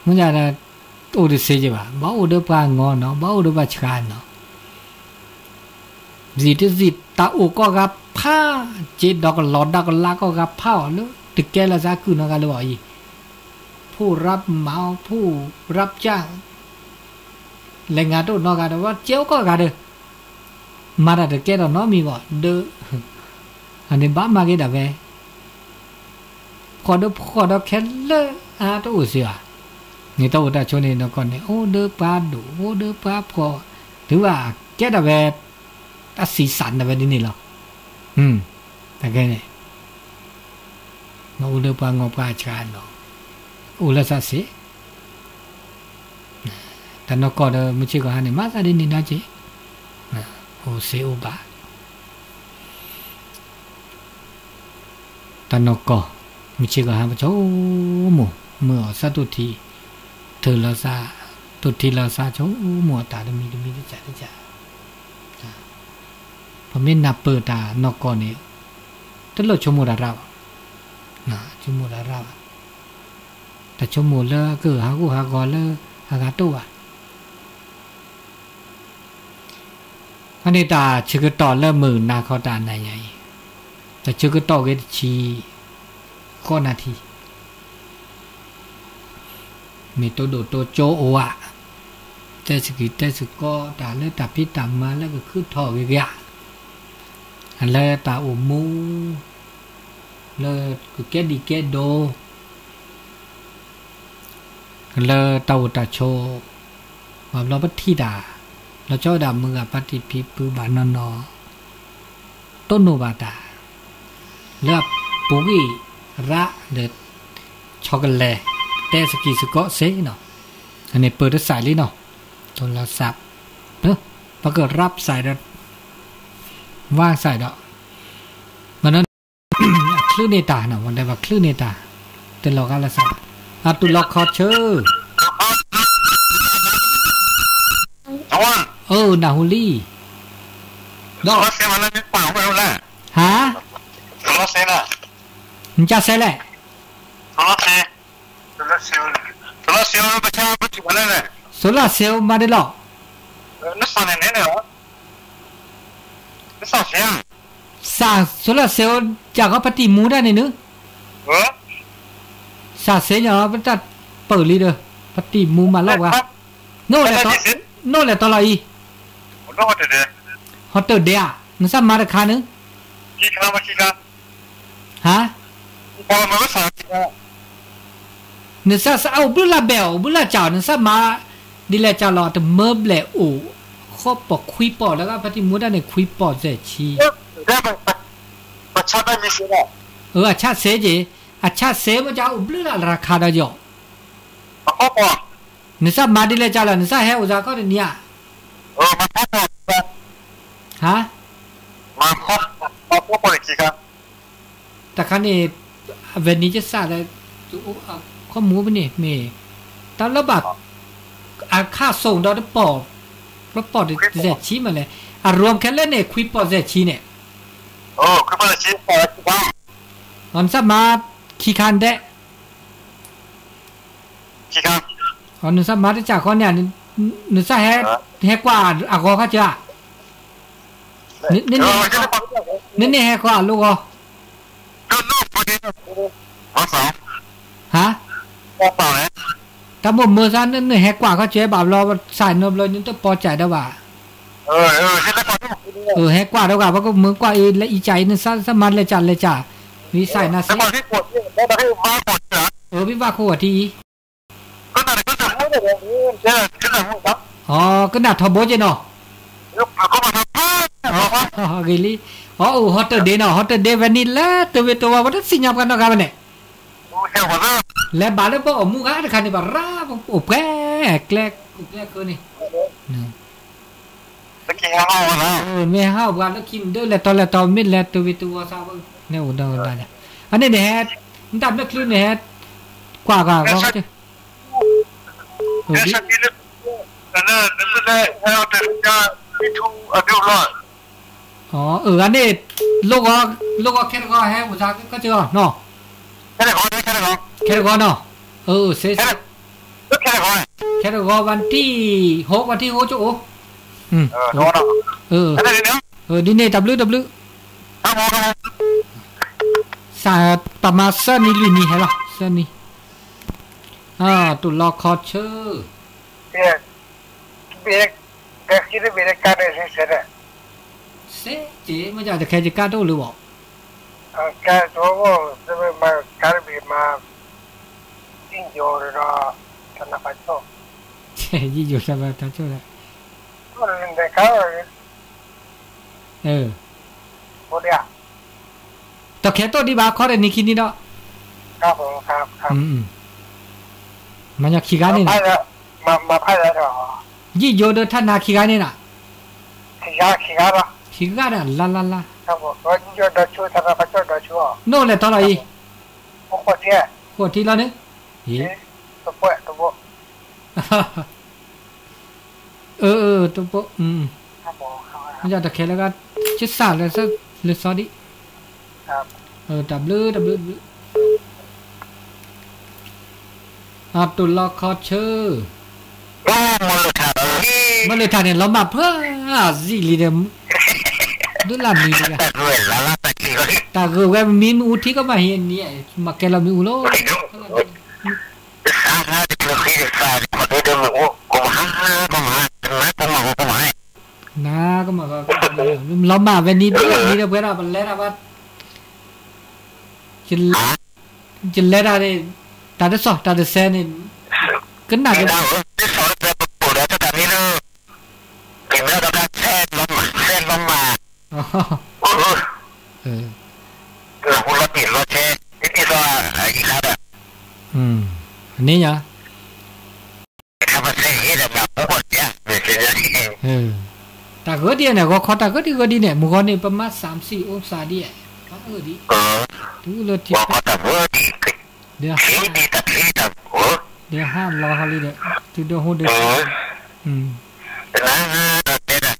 မ့ၢ်ဒၣ်ဒီး, တအိၣ်တသ့က့ၤဘၣ်, ဘၣ်အိၣ်ဒီးပှၤငီၢ်နီၤ, ဘၣ်အိၣ်ဒီးပှၤဆှါနီၤ စံးတစံး တၢ်အိၣ်ကီၢ်ဂၤဖး, စ့ဒီကလီၤဒီကလးကီၢ်ဂၤဖးအီၤလၢ တကဲလၢသးကုၢ်နီတဂၤလၢၤဘၣ်အံၤ, ဖှိၣ်ရၢမး ဖှိၣ်ရၢကၢ, လဲၤငါတအိၣ်နီတဂၤဒီး ဝဲကဲအိၣ်ကီၢ်ဂၤဒီး, မၤတၢ်တကဲထီၣ်နီတမံၤဘၣ်ဒီး, အန့ၣ်ဘၣ်မၤက့ၤဒၣ်ဝဲ ဖှီၣ်ဒီးဖှီၣ်ဒီးခဲလၢာ်အါတအိၣ်စ့ၢ်ဧါ, န့ၣ်တၢ်အိၣ်တၢ်ဆိးန့ၣ်နီၢ်ကီၢ်န့ၣ် အိၣ်ဒီးပှၤဒိၣ် အိၣ်ဒီးပှၤဖှီၣ်, တုၤဘၣ်ကဲဒၣ်ဝဲ တၢ်စံးစၢ်န့ၣ်ဝဲဒ်န့ၣ်လီၤ, တၢ်ခဲန့ၣ် မ့ၢ်အိၣ်ဒီးပှၤငီၢ်ပှၤဆှါနီၤ, အိၣ်လၢသးစ့ၢ် တၢ်နီၢ်ကီၢ်ဒီးမုၢ်ဆ့ၣ်ကီၢ်ဟါန့ၣ် မၤသးဒ်န့ၣ်ဒီးက့ၤ, အိၣ်စ့အိၣ်ဘၣ် တၢ်နီၢ်ကီၢ်, မုၢ်ဆ့ၣ်ကီၢ်ဟါပဆိကမိၣ်, မုၢ်အီၣ်သးတိၢ်ထံ, ထုးလီၤသး, တိၢ်ထံလီၤသးဆိကမိၣ်အတၢ်တမံၤတမံၤတစဲးတစဲး, ပမ့ၢ်နၢ်ပၢၢ်တၢ်နီၢ်ကီၢ်န့ၣ်, တလိၣ်ဆိကမိၣ်တၢ်ရၢဘၣ်, ဆိကမိၣ်တၢ်ရၢဘၣ်, တၢ်ဆိကမိၣ်လၢအကဟးဂူာ်ဟးဂီၤလၢအဂၤတအိၣ်ဘၣ် ဖဲန့ၣ်တၢ်ဆၢကတီၢ်လၢမုၢ်နၤခီတၢ်နၤညါအံၤ, တၢ်ဆၢကတီၢ်ဂ့ၤတဆံဃိးနၣ်ထံၣ်, မ့ၢ်တိဒိၣ်တိကၠိအိၣ်ဧါ, တဲစကံးတဲစကီးတၢ်လၢတၢ်ဖံးတၢ်မၤလၢကခုထီၣ်ဂ့ၤဂ့ၤဧါ, လၢတၢ်အိၣ်မူ, လၢကကဲဒံးကဲဒိး လၢတၢ်အိၣ်တၢ်ဆိး, ဘၣ်ဘျီပထံၣ်တၢ်, လီၤဆီဝဲဒၣ်မုၢ်ဂၤပၢ်တံၢ်ဖံဖုဘၣ်နီၢ်နီၢ်, တိၢ်နီၣ်ဘၣ်တၢ်, လၢအပူၤကွံာ်, ရၣ်ဒီး ဆီကလဲၤ တဲစကံးစကီးစ့နီၤ, အန့ၣ်ပၢတစးလံနီၤ, โทรศัพท์, ပကရၣ်စးဒီး ဝၣ်စးဒီး မနီၤ အချုးန့ၢ်တၢ်နီၤ, ဝဲဒၣ်ပချုးန့ၢ်တၢ်, တလီၤဂာ်လၢစး, အတူၢ်လီၤခီဆၢ, အၢ နၢ်ဟူလံ, ဒီး, ဟါ, နကစဲလဲၣ်, စိလၣ်စ့အိၣ်မးဒ်လီၤ, စး စိလၣ်စ့အိၣ် ကၢ်ဃီပတံၢ်မူဒၣ်န့ၣ်နုၤ, စးစ့ညါ ပတၢ်ပၢၢ်လံဒီး ပတံၢ်မူမၤလီၢ်ပှၤ, နအိၣ်လဲၤတီလီၤအံၤ, ဟီတၢၣ်ဒဲးဧါ, နစးမၤတခါနုၤ, ဟါ, နစးစးအိၣ်ဘျုးလၢ်ဘဲၣ်အီၤ အိၣ်ဘျုးလၢ်ကၠးအီၤ နစးမၤ ဒ်လဲၣ်ကၠးလီၤ တမၢဘျဲၣ်အိၣ်, ဃီပီၣ်ခွံပီၣ်လၢကပတံၢ်မူဒၣ်န့ၣ် ခွံပီၣ်စဲးဆံ, အဆၣ်စ့က့ၤ, အဆၣ်စ့မ့ၢ်ကအိၣ်ဘျုးလၢ်လၢခါဒီးယီၤ, နစးမၤဒ်လဲၣ်ကၠးလီၤ နစးဟဲအိၣ်စးခီတနံၤဧါ, ဟါ တခါန့ၣ် အဝဲန့ၣ်ကစၢ်ဒီး ခိၣ်မူပန့ၣ်မ့ၢ် တၢ်လၢဘၣ် အခါစိၣ်ဒီးတပီၣ် တပီၣ်တစဲးဆံမးလဲၣ် အရူမ်ခဲလၢာ်န့ၣ် ခွံပီၣ်စဲးဆံန့ၣ် နစးမၤခံခါဒဲး နစးမၤတစးဃီန့ၣ် နစးဟဲကွၢ်အဂီၤခီကၢဧါ, နန့ၣ်ဟဲကွၢ်အလိၣ်ဂီၤ, ဟါ, တၢ်မိၣ်မၢစၢ် နဟဲကွၢ်ခီကၢဘၣ်ဘျီ စးနီဘျီ နတပီၢ်စးဒီးဘၣ်, ဟဲကွၢ်ဒီးဂၤ ပကမၢကွၢ်အံၤ လၢအံၤကၢအံၤ နစးမၤလဲၤကၢလဲၤကၢ, ဝံသးနစ့, ဘံဘၣ်ခိၣ်ဝီၤထံအံၤ ကနၣ်ထီဘိက့နီၤ, ဂ့ၤလံ, အအိၣ်ဟီတၢၣ်ဒ့နီၤ ဟီတၢၣ်ဒ့ ဝဲနံၤလၢတဝ့ၤတဝီၤ ပတသ့ၣ်ညါပှၤနီတဂၤဘၣ်န့ၣ်, လဲၤဘၣ်လၢပအိၣ်မူဂၤတခါန့ၣ် ပရၣ်အိၣ်ပှဲၤကျဲ အိၣ်ကျဲဃၢန့ၣ် မ့ၢ်ဟးအိၣ်ပှၤလၢခံမုၢ်ဒၣ်လဲၤတီလဲၤတီၤ မ့ၢ်လဲၤတဝ့ၤတဝီၤသး နဲအိၣ်ဒီးဝဲဒၣ်န့ၣ်, အန့ၣ်န့ၣ်ဟဲ, နတၢ်မ့ၢ်ချုးန့ၣ်ဟဲ, ကွၢ်ကွၢ်ဂီၤ, အၢ အန့ၣ်, လိၣ်ဂီၤခဲတဂီၤဟဲအိၣ်သးကစၢ်အီၤနီၤ, ခဲတဂီၤနီၤ, အၢ စ့စ့, ခဲတဂီၤ ဝဲတံၢ်ဟိ ဝဲတံၢ်ဟိကအိၣ်, ဒ်န့ၣ်တၢ်ဘျုးတၢ်ဘျုး, စးပမၤသၢနံၤလွံၢ်နံၤဟဲလီၤ သၢနံၤ, တိၢ်လီခီဆၢ, စ့က့ မ့ၢ်တၢ်တခဲယကၢ်တအိၣ်လၢၤဘၣ်, ယိၤတၢ်ဘၣ်တၢ်ဆိၣ်, တခဲတိၢ်ဒံးဘၣ်ခီတနံၤခံနံၤဒီး, မညီခံဂၤန့ၣ်, ယိၤဒီးထၣ်နၤခံဂၤန့ၣ်နီၤ, ခံဂၤဒီး လါလါလါ, နအိၣ်လဲၤတီလီၤအံၤ, ဃိးထံလီၤန့ၣ်, အၢ တဘိ, မ့ၢ်တၢ်တခဲလၢကစၢ်လၢ, လၢစီဒံး, တၢ်ဘျုးတၢ်ဘျုး, တိၢ်လီခီဆၢ, မ့ၢ်လၢထးန့ၣ် လီၤမၢ်ဖၢၣ်, စံးလံဒီး, ဒုးလၢမံၤ, တၢ်ဂ့ၢ်ဝဲမံမ့ၣ်အူထံကီၢ်မးဟံးနံၤ, မၤကဲလီၤမ့ၣ်အူလီၤ, နကမၤကမၣ်ကမၣ်, လီၤမၢ်ဝဲနံၤဒ်လၢနံၤဒီးပှဲၤဒီး ပလဲၤတၢ်ဘၣ်, ယလဲၤတၢ်န့ၣ်, တၢ်တစီၣ်တၢ်တဆဲန့ၣ်, ကနၣ်, လီၤမၢ်, လီၤမၢ်, လီၤမၢ်, လီၤမၢ်, လီၤမၢ်, လီၤမၢ်, လီၤမၢ်, လီၤမၢ်, လီၤမၢ်, လီၤမၢ်, လီၤမၢ်, လီၤမၢ်, ဒီးအံၤခါဒီး န့ၣ်ညါ ခါပသဲက့ၤဒီးမၤပူၤကီၢ်တၢ် မ့ၢ်က့ၤ တၢ်ဂၢၢ်ဒ်န့ၣ် ဂီၤခီတၢ်ဂၢၢ်ဒ်ဂၢၢ်ဒ်န့ၣ် မုၢ်ဂီၤန့ၣ် ပမၤ သၢဆံ အူစၣ်ဒ် ပှၤဂၢၢ်ဒ် တုၤလၢထံ ဂီၤခီတၢ်ဂၢၢ်ဒ် ဒီး ချ့ဒ်တၢ်ချ့တၢ်ဂီၤ ဒီးဟါလီၤဟီလံဒီး တုၤဒီဟိဒီး တနၤဒီးတဲဒၣ်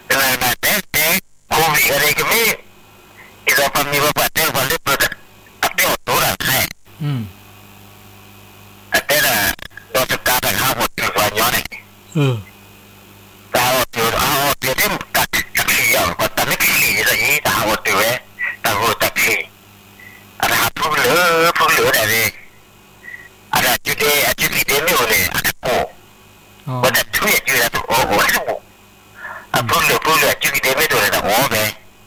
တနၤနၤတဲတဲ COVID အရ့ကမ့ၢ် ဒ်သိးပှၤမံၤပှၤပှၢ်တဲပှၤလၢပျၢၤ အတဲအီၤတိၤတၢ်ခဲ အတဲဒၣ် ဒီးတကးတၢ်ကဟးဂီၤတုၤပှၤညီန့ၣ် တဟးဂီၤတုၤ ဟးဂီၤတုၤတ့ၢ်တၢ်ချံးယီၤ ပှၤတၢ်မ့ၢ်ချံးယံၤဒီးအံၤ တဟးဂီၤတုၤဝဲ တၢ်ဂိၢ်တၢ်ချံး အတဟးဖုကလၢာ် ဖုကလၢာ်ဝဲဒၣ်န့ၣ် အတၢ်စုဒ့ အစုကံၤဒ့မ့ၢ်အိၣ်န့ၣ် အတကိး ဝဲတၢ်ထွံၣ်အစုဒ့တအိၣ်အိၣ်ဝဲတဘူၣ် အဖုကလၢာ်ဖုကလၢာ်အစုကံၤဒ့မ့ၢ်တအိၣ်န့ၣ် တအိၣ်ဝဲ အဝဲ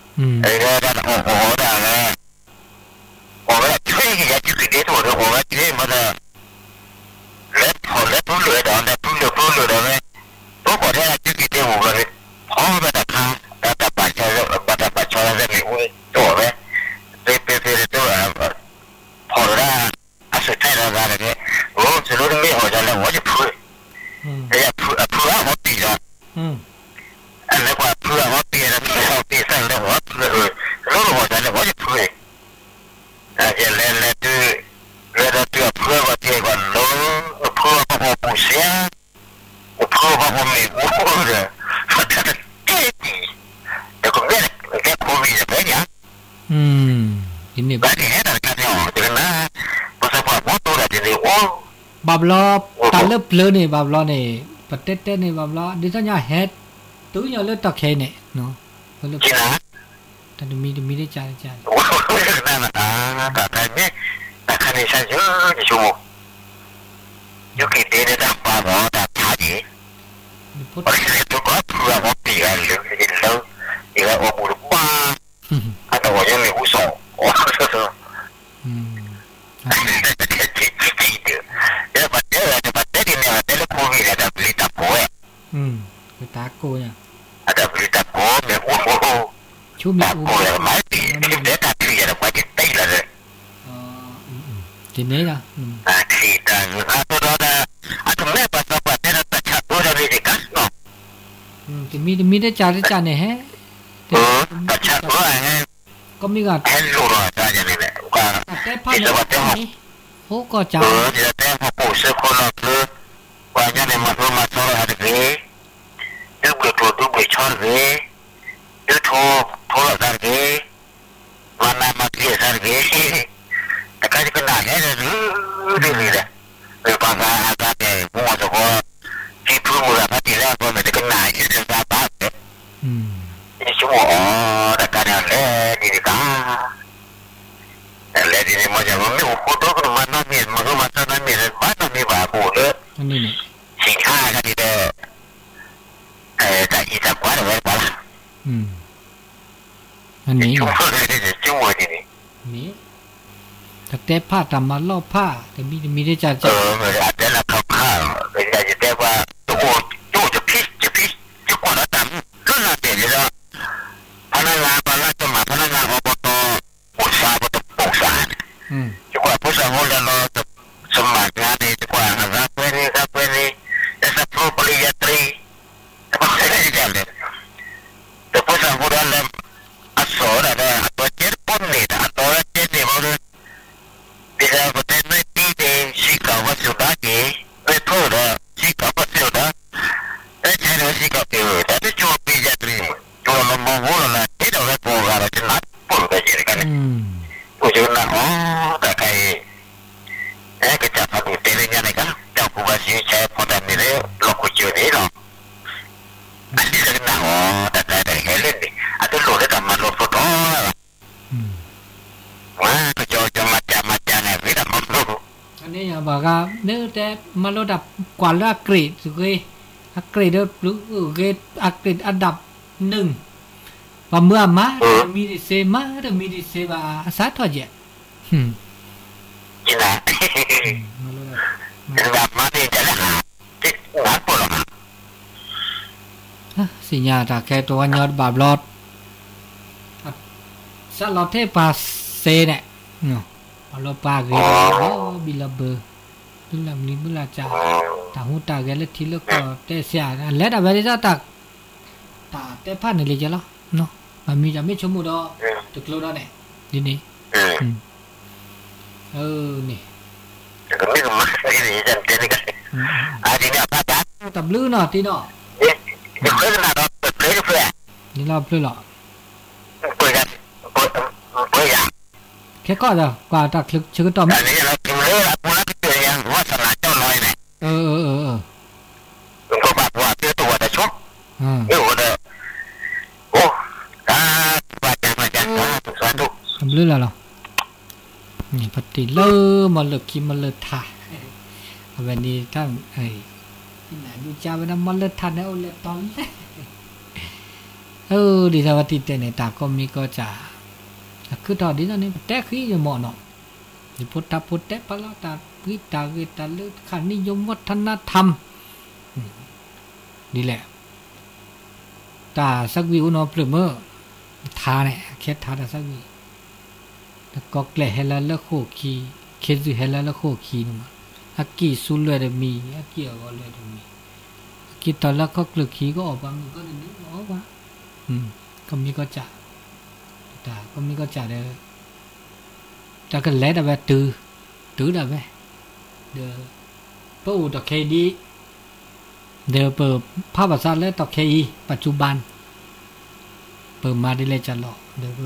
ဒၣ်တအိၣ်အိၣ်ဝဲဒၣ်ဝဲ အိၣ်ဝဲဒၣ်ထွံၣ်ကယၤစုကံၤဒ့တအိၣ်န့ၣ် အိၣ်ဝဲထွံၣ်မ့ၢ်ဒီး လဲၤဖီၣ်လဲၤဖုကလၢာ်ဒီး လဲၤဖုကလၢာ်ဖုကလၢာ်ဒီးဝဲ တိခိၣ်ထဲအစုကံၤဒ့ပူၤဘျီန့ၣ် ဖီၣ်ဝဲတၢ်ခါ ဒီးတၢ်ဘၣ်ဆီ ဘၣ်တၢ်ဘၣ်ဆီလၢမ့ၣ်အူန့ၣ် တအိၣ်ဝဲ သ့သ့သ့တ ဖီၣ်ဝဲဒၣ် အစူၢ်ထဲဒီးဂၤတဂ့ၤ, အိၣ်စလိတမ့ၢ်အီၣ်ဒ်လဲၣ် ဝဲယဖု, အဖုအဟီပံာ်ဒီး, အလဲၤကွၢ်ဖုအဟီပံာ်ဒီး မ့ၢ်ဟီပံာ်သၣ်လဲၤဝဲဖု, စလိတအီၣ်ဒ်လဲၣ် ဝဲယဖုန့ၣ်, လဲၤလဲၤတုၤ, လဲၤဒီးတုၤအဖုအဂီၢ်တ့ၢ်ကွၢ်လၢ, နဖုအီၣ်ပှၤအီၣ်ပူၤစ့ နဖုအီၣ်ပှၤအီၣ်မ့ၣ်အူဒီး, ပှၤတၢ်တကဲကံၢ်, ဒီးကမ့ၢ်ကဲခိၣ်ဝံၤဒီးဖဲညါ ဘၣ်န့ၣ်ဟဲတၢ်တခါန့ၣ်အီၤ တကနၣ်, ပှၤသးပှၢ်ဘီတိၢ်တၢ်ဒ်န့ၣ်အိၣ်, ဘၣ်ဘျီ, တၢ်လၢပျၢၤန့ၣ် ဘၣ်ဘျီန့ၣ်, ပတဲတဲန့ၣ် ဘၣ်ဘျီ ဒ်သိးညါဟဲ, တုၤညါလၢတၢ်ခဲအံၤန့ၣ်, တၢ်တမံၤတမံၤတကးတကးန့ၣ်, တၢ်ခါန့ၣ် တၢ်ခါန့ၣ် တၢ်ခါန့ၣ် ဆါယိယဆိကမိၣ် ယက့ၤဒ့န့ၣ်တၢ်ပာ်ဘၣ်တၢ်ဖးယံၤ, ပှၤကလဲၤဖုကီၢ်ဖုအီၣ်ပှၤပံာ်ဂၤလၢ, ယလၢ, ယဂၤအီၣ်ဘူးတဘၣ်, အတၢ်ဂီၤညါမ့ၣ်အူစီၣ်, အီၣ်, တၢ်တဲ, ပှၤတဲဒ်န့ၣ် ပှၤတဲလၢခိၣ်ဝံၤန့ၣ် တၢ်ဘျုးတၢ်ဖှိၣ်ဝဲ, တၢ်ဘျုးတၢ်ဖှိၣ်မ့ၣ်အူ, တၢ်ကိၢ်ယၤဒီးပှၤတတဲလၢ, တၢ်ထံၣ်တၢ်ဂုၤအါဒီး, အကမ့ၢ်ပှၤသးပှၢ်တဲဒီးတၢ်ဆးအၢဒီးန့ၣ်တကးနီၤ, တမံၤတမံၤတကးတကးန့ၣ်ဟဲ, တၢ်ဆးအၢဟဲ, ကမ့ၢ်ဂၤ, ဟဲလိၣ်လီၤအသးန့ၣ်, တၢ်တဲဖးန့ၣ်, အိၣ်ကီၢ်ကး, တဲဟီၣ်ခိၣ်စ့ခိၣ်လီၢ်ဖျၢ, ပှၤကညီန့ၣ် မၤဖိမၤသီလီၤသးတဂ့ၤ, ဒုးဘှံးကျိၤဒုးဘှံးဆီတဂ့ၤ, ဒုးထိ, ထိလီၤသးတဂ့ၤ, မၤနးမၤကျံးအသးတဂ့ၤ, တခါယကနၣ်ဟဲဒီးဒုး, ဒုးဒုးဒီး, ပှၤဂၤအသးန့ၣ် မုၢ်မီၢ်သကိး, ထံဖုမုၢ်ဂၤဖးတံၢ်လၢအဃိန့ၣ် တကနၣ်ဟဲဒီးသးဘၣ်, ယဆိကမိၣ်အီၤ တၢ်ခါန့ၣ်လဲၤဒ်န့ၣ်ကါ လဲၤဒ်န့ၣ် မ့ၢ်အိၣ်ဃိဒိကနမၤနီတမံၤ မၤဃုမၤသီနီတမံၤ ဘၣ်နီတမံၤဘၣ် ပအိၣ်လၢ ဟံၣ်ခါခါဒ်ဒီး တၢ်အံးတၢ်ကွၢ်တဝဲတပှၤလၢ် ယဆိကမိၣ်ဒ်န့ၣ် တၢ်တဲဖးတၢ်မၤလီၢ်ဖး တမံၤတမံၤဒ်ကၢ်ကၢ် အတဲလၢခါခါ ယတဲပှၤ တအိၣ် တအိၣ်တဖံး တဖံး ယကွၢ်ဒီးတၢ်မုၢ်လၢ်လၢ်တဲာ်ဒ်ဒီး ဖးနါလါ ပှၤလၢတမၤ ဖးနါလါ ဟီဘီတီ အိၣ်စါ ပတပိာ်စါန့ၣ် ယကွၢ်ဖိသၣ်ဖိလၢလီၤ သမၣ်ကျါန့ၣ် ယကွၢ်အဂၤကွဲန့ၣ် ဂၤကွဲန့ၣ် လၢသးဖျိပလံယါတရံ တဘၣ်လဲၣ် တဖိသၣ်ဖိဒီးလၢ အစီၣ်ဝဲဒၣ်ဒီး အတီကဲတပိာ်န့ၣ် အတီဝဲကဲန့ၣ်ဘၣ်ဒီး ဒ်သိးပတဲနွဲၣ်တံၢ်န့ၣ် စံးကီးဝဲစူၢ်ဘၣ်က့ၤ နွဲၣ်ထိၣ်ဒီး စံးကီးဝဲစူၢ်ဒီး နွဲၣ်ဆဲးန့ၣ် စံးကီးက့ၤ တၢ်တကၠိပံယါတရံ ကၠိလီၤမီၢ်ဂိၢ်လီၤလၢ ဒ်သိးဝဲကိးဂၤဒီး ယနၢ်ပၢၢ်ဝဲယဲတခါန့ၣ် အိၣ်ယနၢ်အီၤ တၢ်ခါအံၤ ကစၢ်ဖးဒိၣ်တဲလၢညါန့ၣ်ကါ တၢ်ကူၣ်ဘၣ်စံးဆဲးဖီတၢ်န့ၣ်လၢ လီၢ်ခိၣ်စၢၤန့ၣ်လီၤ အဒိးကနၣ်အီၤ တၢ်ခါတၢ်ဟဲလၢန့ၣ် အတလိၣ်လၢတၢ်မၤလိဖိတီဘၣ် မၤကစီကစီမၤစၢ်မၤစၢ်န့ၣ် ဂ့ၤတၢ်မၤလိ န့ၣ်ယဘၣ်ဂၤ မ့ၢ်တဲမၤလိတၢ်ကွၢ်လၢအကြိတ်ၣ်ဂ့ၤ, အကြိတ်ၣ်ဒီးပျုၤဂ့ၤ, အကြိတ်ၣ် อันดับ หนึ่ง, ပှၤမၢအမၤတမံၤတစ့ မၤတမံၤတစ့ဘၣ် အစးထီၣ်ယဲၢ် ကနၣ် မၤမၤန့ၣ်တၢ်လၢဟး နၢ်ပၢၢ်လီၤ သ့ၣ်ညါတၢ်ခဲတဝီညီတဘၣ်ဘျီ စးလီၤထဲပှၤစ့န့ၣ် အလီၤပှၤဂ့ၤလီၤဘံၣ်လီၤဘၢ, ဘုလၢမံၤဘုလၢကၢ်, တၢ်ဟူးတၢ်ဂဲၤလၢထံလၢကီၢ်တဲစ့ၢ် လဲၤဒၣ်ဝဲဒၣ်တၢ်, တၢ်တဲဖးန့ၣ်လံကလီၤ, မ့မ့ၢ်တၢ်မ့ၢ်ဆိကမိၣ်ဒီး, တကျိၤဒီးန့ၣ်, ဒ်န့ၣ်, န့ၣ်, တၢ်ဘျုးနီၤတံၤနီၤ, န့ၣ်လီၤဖျၢၣ်လီၤ, ခဲကီၢ်ဒီး ကွၢ်တၢ်ဆၢကတီၢ်မ့ၢ်, တၢ်ဘျုးလီၤလီၤ, ပတံၢ်လၢမီၢ်လၢခံမီၢ်လၢထါ, အဝဲန့ၣ်တၢ်, ဒုးကါဝဲဒၣ်မီၢ်လၢထါန့ၣ်အိၣ်လဲၤတီၤလဲၣ်, ဒ်သိးပတံၢ်တဲန့ၣ် တၢ်ကိးမံၤကိးစၢ်, အခုထီၣ်ဒ်သိးန့ၣ် ပတဲဃံယမီၢ်နီၤ, ယဖိထါဖိတဲပာ်လီၤတၢ်ပှံတၢ်ဂ့ၤတၢ်လၢခါနံၣ်ယိမီၢ်ထါနါထါ, ဒ်လဲၣ် တၢ်သးကွံအိၣ်နီတဖျၢၣ်မ့ၢ်, ထါန့ၣ် အခဲထါတၢ်သးကွံ, တၢ်ကီကျဲဟဲလၢလၢဃိာ်ခံ, ခ့ယုၢ်ဟဲလၢလၢဃိာ်ခံန့ၣ်မး, အကံၢ်ဆူလွဲၢ်တမံၤ အကံၢ်အဂီၤလွဲၢ်တမံၤ, အကံၢ်တီၤလၢခီၣ်ကျၢၢ်ခံကအီၣ်ပှၤမုၣ်ကီၢ်တနံၤအီၣ်ပှၤ, ကိးမံၤကိးစၢ်, တၢ်ကိးမံၤကိးစၢ်ဒီး တၢ်ကလဲၤဒၣ်ဝဲတုၤ, တုၤဒၣ်ဝဲ, ဒီး, ပအိၣ်တီၢ်ခဲအံၤဒ်, ဒီးပဖးဘၣ်ဆၣ်လၢတီၢ်ခဲအံၤ ပာ်စူဘၣ်, ပမၤဒ်လဲၣ်ကလီၤ ဒီးပ,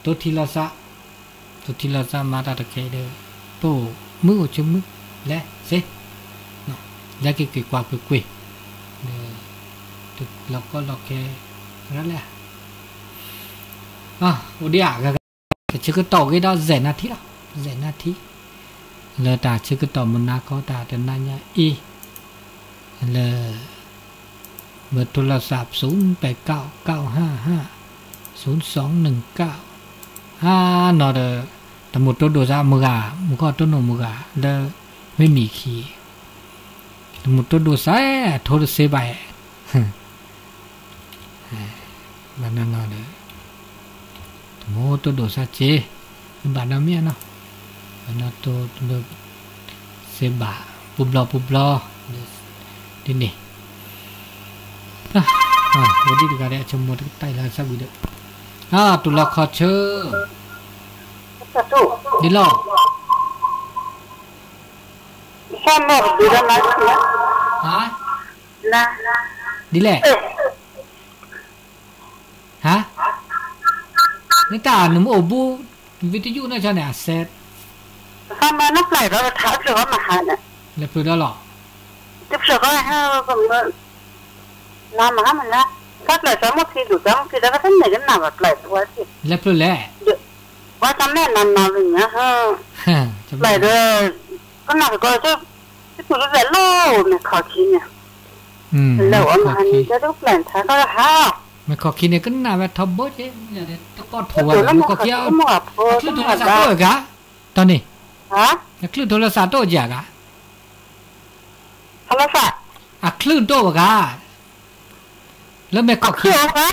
တိထံလီၤစး, တိထံလီၤစးမၤတၢ်တီၢ်ခဲအံၤဒီး, ပအိၣ်မုာ်အိၣ်ဆိးမုာ်, လဲၤစ့, လဲၤက့ၤက့ၤကွၢ်ကွ့ၢ်ကွ့ၢ်, ဒီး, တလီၤကီလီၤခဲ, ရလဲၣ် အိၣ်ဒံးဧါ, တၢ်ဆၢကတီၢ်ဂ့ၤဒီး စဲးနၣ်ထံလီၤ, စဲးနၣ်ထံ, လၢတၢ်ဆၢကတီၢ်မုၢ်နၤခီတၢ်တနၤညါအံၤ, လၢ, ဘၢထိလီၤစး သုပဲးကၠၣ်ကၠၣ်ဟၣ်ဟၣ်, သုစံနုၣ်ကၠၣ်, ဟါနီၤဒီး, တမူးတိဒိၣ်စးမုၢ်ဂၤ, မုၢ်ခီၣ်တိၢ်နီၣ်မုၢ်ဂၤ, လၢ, မ့မံၤခံ တမူးတိဒိၣ်စး, ထိတစ့ဘၣ်, ဘၣ်နီၤနီၤဒီး, တမူးတိဒိၣ်စးက့, ဘၣ်နီၤမ့ၢ်နီၤ, ဘၣ်နီၤတိဒိၣ်, စ့ဘၣ်, ပူၤဘျီပူၤဘျီ, ဒ်န့ၣ်, ဝဲဒ်တဂၤဒီးအဆိကမိၣ်တကတၢၢ်လၢသးဝံၤဒီး, တူၢ်လီၤခီဆၢ, ဒ်လီၤ ဒ်လဲၣ်, ဟါ, နတၢ်နမ့ၢ်အိၣ်ဘူး, ဝံတယုၢ်နီၢ်ဆီန့ၣ် အစဲး, လဲၤဖျၢၣ်ဒီးလီၤ, လဲၤဖျၢၣ်လဲၣ်, မဲၢ်ခီၣ်ခံန့ၣ်, မဲၢ်ခီၣ်ခံန့ၣ် ကနၣ်ဝဲထီဘိက့, တပီၢ်ထိးဝဲလၢမဲၢ်ခီၣ်ခံ, အချုးထိးလီၤစးတိၢ်ဝဲဂၤ, တီၢ်န့ၣ်, အချုးထိးလီၤစးတိၢ်ကဂၤ, အချုးတိၢ်ဝဲဂၤ, လၢမဲၢ်ခီၣ်ခံ,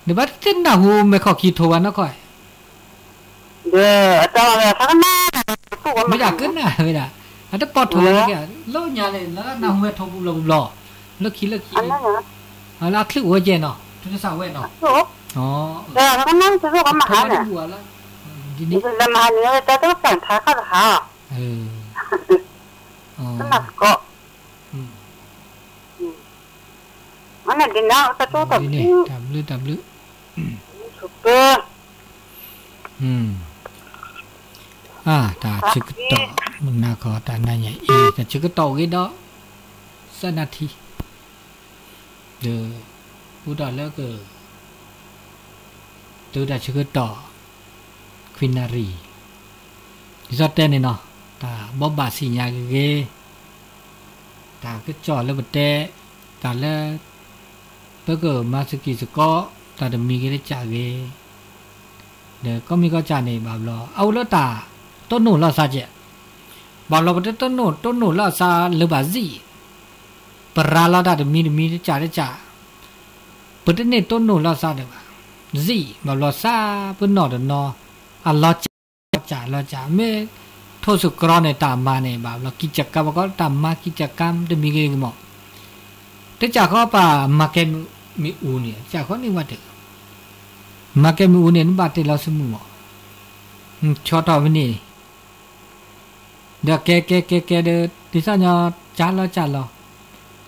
နဘၣ်တသ့ၣ်နၢ်ဟူမဲၢ်ခီၣ်ခံထိးဝဲနီၢ်ခီၣ်, မ့ၢ်ဒၣ်ကနၣ်ဝဲဒၣ်, အတပီၢ်ထိးဝဲလၢက့, လၢညါန့ၣ် လၢနၢ်ဟူဝဲထိးပူၤဘျီပူၤဘျီ, လၢခံလၢခံ, လၢအချုးအိၣ်ကဲနီၤ, ထုးလီၤစးဝဲနီၤ, ထိးဝဲတဘူၣ်လၢ, ဒ်န့ၣ်, တၢ်ဘျုးတၢ်ဘျုး, တၢ်ဆၢကတီၢ်, မုၢ်နၤခီတၢ်နၤညါအံၤ တၢ်ဆၢကတီၢ်ဂ့ၤဒီး, စဲးနၣ်ထံ, ဒီး, အိၣ်ဒီးလၢက တုၤတၢ်ဆၢကတီၢ်, ခွံနၣ်ရံၣ်, ဒ်သိးတဲန့ၣ်နီၤ, တၢ်ဘိးဘၣ်စံၣ်ညါဂ့ၤဂ့ၤ, တၢ်ကစီၣ်လၢပတဲ, တၢ်လၢ, ပကမၤစကံစကီး, တၢ်တမံၤဂ့ၤတကၢ်ဂ့ၤ, ဒီးကိးမံၤကိးကၢ်န့ၣ် ဘၣ်ဘျီ အအိၣ်လၢတၢ်တိၢ်နီၣ်လီၤသးကဲး, ဘၣ်ဘျီပတတိၢ်နီၣ်တိၢ်နီၣ်လီၤသးလၢၤဘၣ်စံၣ်, ပရၤလီၤတၢ်တမံၤတမံၤတကၢ်တကၢ်, ပတန့ၢ်တိၢ်နီၣ်လီၤသးဒီးဘၣ်, စံၣ် ဘၣ်ဘျီသးပနီၣ်တနီၤ, အလီၤကဲး ကၠးလီၤကၠး မ့ၢ်ထိၣ်စကရီန့ၣ် တၢ်မၤန့ၣ် ဘၣ်ဘျီ ကံၢ်ကၠးကါ ပှၤကိးတၢ်မၤ ကံၢ်ကၠးကါ တမံၤဂ့ၤဂ့ၤမး, တကၠးဃီပှၤမၤကဲမ့ၣ်အူန့ၣ် တကၠးဃီန့ၣ်ဝဲတဂ့ၤ, မၤကဲမ့ၣ်အူန့ၣ် နဘၣ်တဲလီၤစုမုၢ်မး, ဆီထီၣ်ဖဲန့ၣ် ဒီးကဲကဲကဲကဲဒီး ဒ်သိးညီ ကၠးလီၤကၠးလီၤ,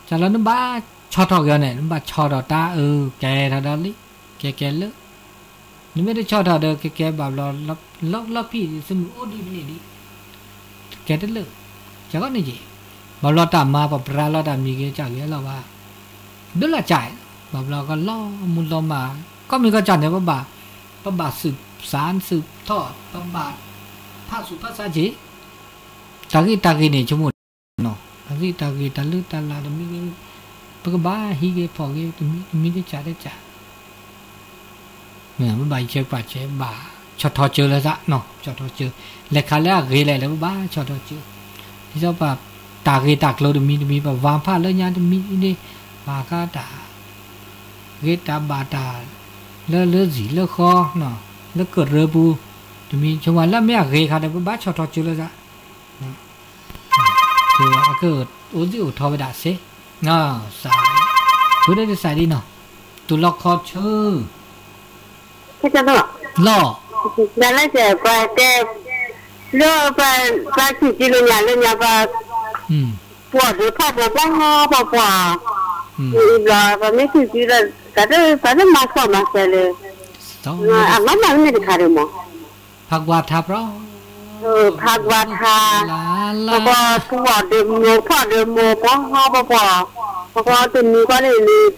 ကၠးလီၤ နဘၣ်ဆီထီၣ်က့ၤအီၤန့ၣ် နဘၣ်ဆီထီၣ်တၢ်အၢ ကဲထီၣ်ဒီးလံ, ကဲကဲလၢ နမ့ၢ်တဆီထီၣ်ဒီး ကဲကဲဘၣ်ဘျီ လီၢ်လီၢ်ဖံၣ် သုမုၢ်အိၣ်ဒ်ဖဲန့ၣ်ဒံး, ကဲတလၢာ်, ကၠးဂီၢ်န့ၣ်က့ၤ, ဘၣ်ဘျီတၢ်မၤပပြၤလီၤတၢ်မံၤဂ့ၤ ကၠးဂ့ၤလီၤဘၣ်, ဒုးလီၤကၠး, ဘၣ်ဘျီကလီၤမူလီၤမၢ်, ကီၢ်မ့ၢ်ကီၢ်ကၠးန့ၣ် ပဘၣ်, ပဘၣ်သုးစၢ်သုးထီၣ် ပဘၣ်ဖးစူၤဖးစါက့ၤ, တၢ်ဂ့ၢ်တၢ်ဂ့ၢ်န့ၣ် ဆိကမိၣ် တၢ်ဂ့ၢ်တၢ်ဂ့ၢ် တၢ်လၢတၢ်လၢ်တမံၤဂ့ၤ, ပကဘၣ်ဟံးဂ့ၤဖီၣ်ဂ့ၤ တမံၤတမံၤတကၠးတကၠး, ပဘၣ်ယဆဲးပာ်ဆဲး ဘၣ်ဆီၣ်ထီၣ်စၢၤလၢသးနီၤ ဆီၣ်ထီၣ်စၢၤ, လဲၤခးလၢအဂ့ၤလဲၣ်လၢပဘၣ်ဆီၣ်ထီၣ်စၢၤ, ဒ်သိးပတၢ်ဂ့ၢ်တၢ်ကျိၤတမံၤတမံၤ ပဝၤဖးလၢညါတမံၤန့ၣ်, ပှၤခါတၢ် ဂ့ၤတၢ်ဘၣ်တၢ် လၢလၢဇံၣ်လၢဃီ, လၢကရၢပူၤ, တမံၤဆိကမိၣ်လၢမ့ၢ်အဂ့ၤခါဒီး ပဘၣ်ဆီၣ်ထီၣ်စၢၤလၢသး အကအိၣ်သံအိၣ်ထီၣ်ဝဲဒၣ်စ့ၢ်, စး, ဃုဒၣ်တစးဒ်နီၤ, တူၢ်လီၤခီဆၢ, လီၤ, လၢပှၤစံၣ်စုလၢညါလၢညါပှၤ, ပှၤဒုးဖီၣ်ဖိပှၤပှၤပှၤ, ဘျီပှၤမ့ၢ်စံၣ်စုလၢ, ပှၤတမၤစီၣ်မၤစၢၤလၢ, အမၤမးမ့ၢ်တခါဒီးမး ဖးကွၢ်ထါပြီ, ဖးကွၢ်ထါ, ပှၤပှၤဒုးမိၢ်ဖီၣ်ဒုးမိၢ် ပှၤပှၤပှၤ, ပှၤတနံၤဃီန့ၣ်န့ၣ်,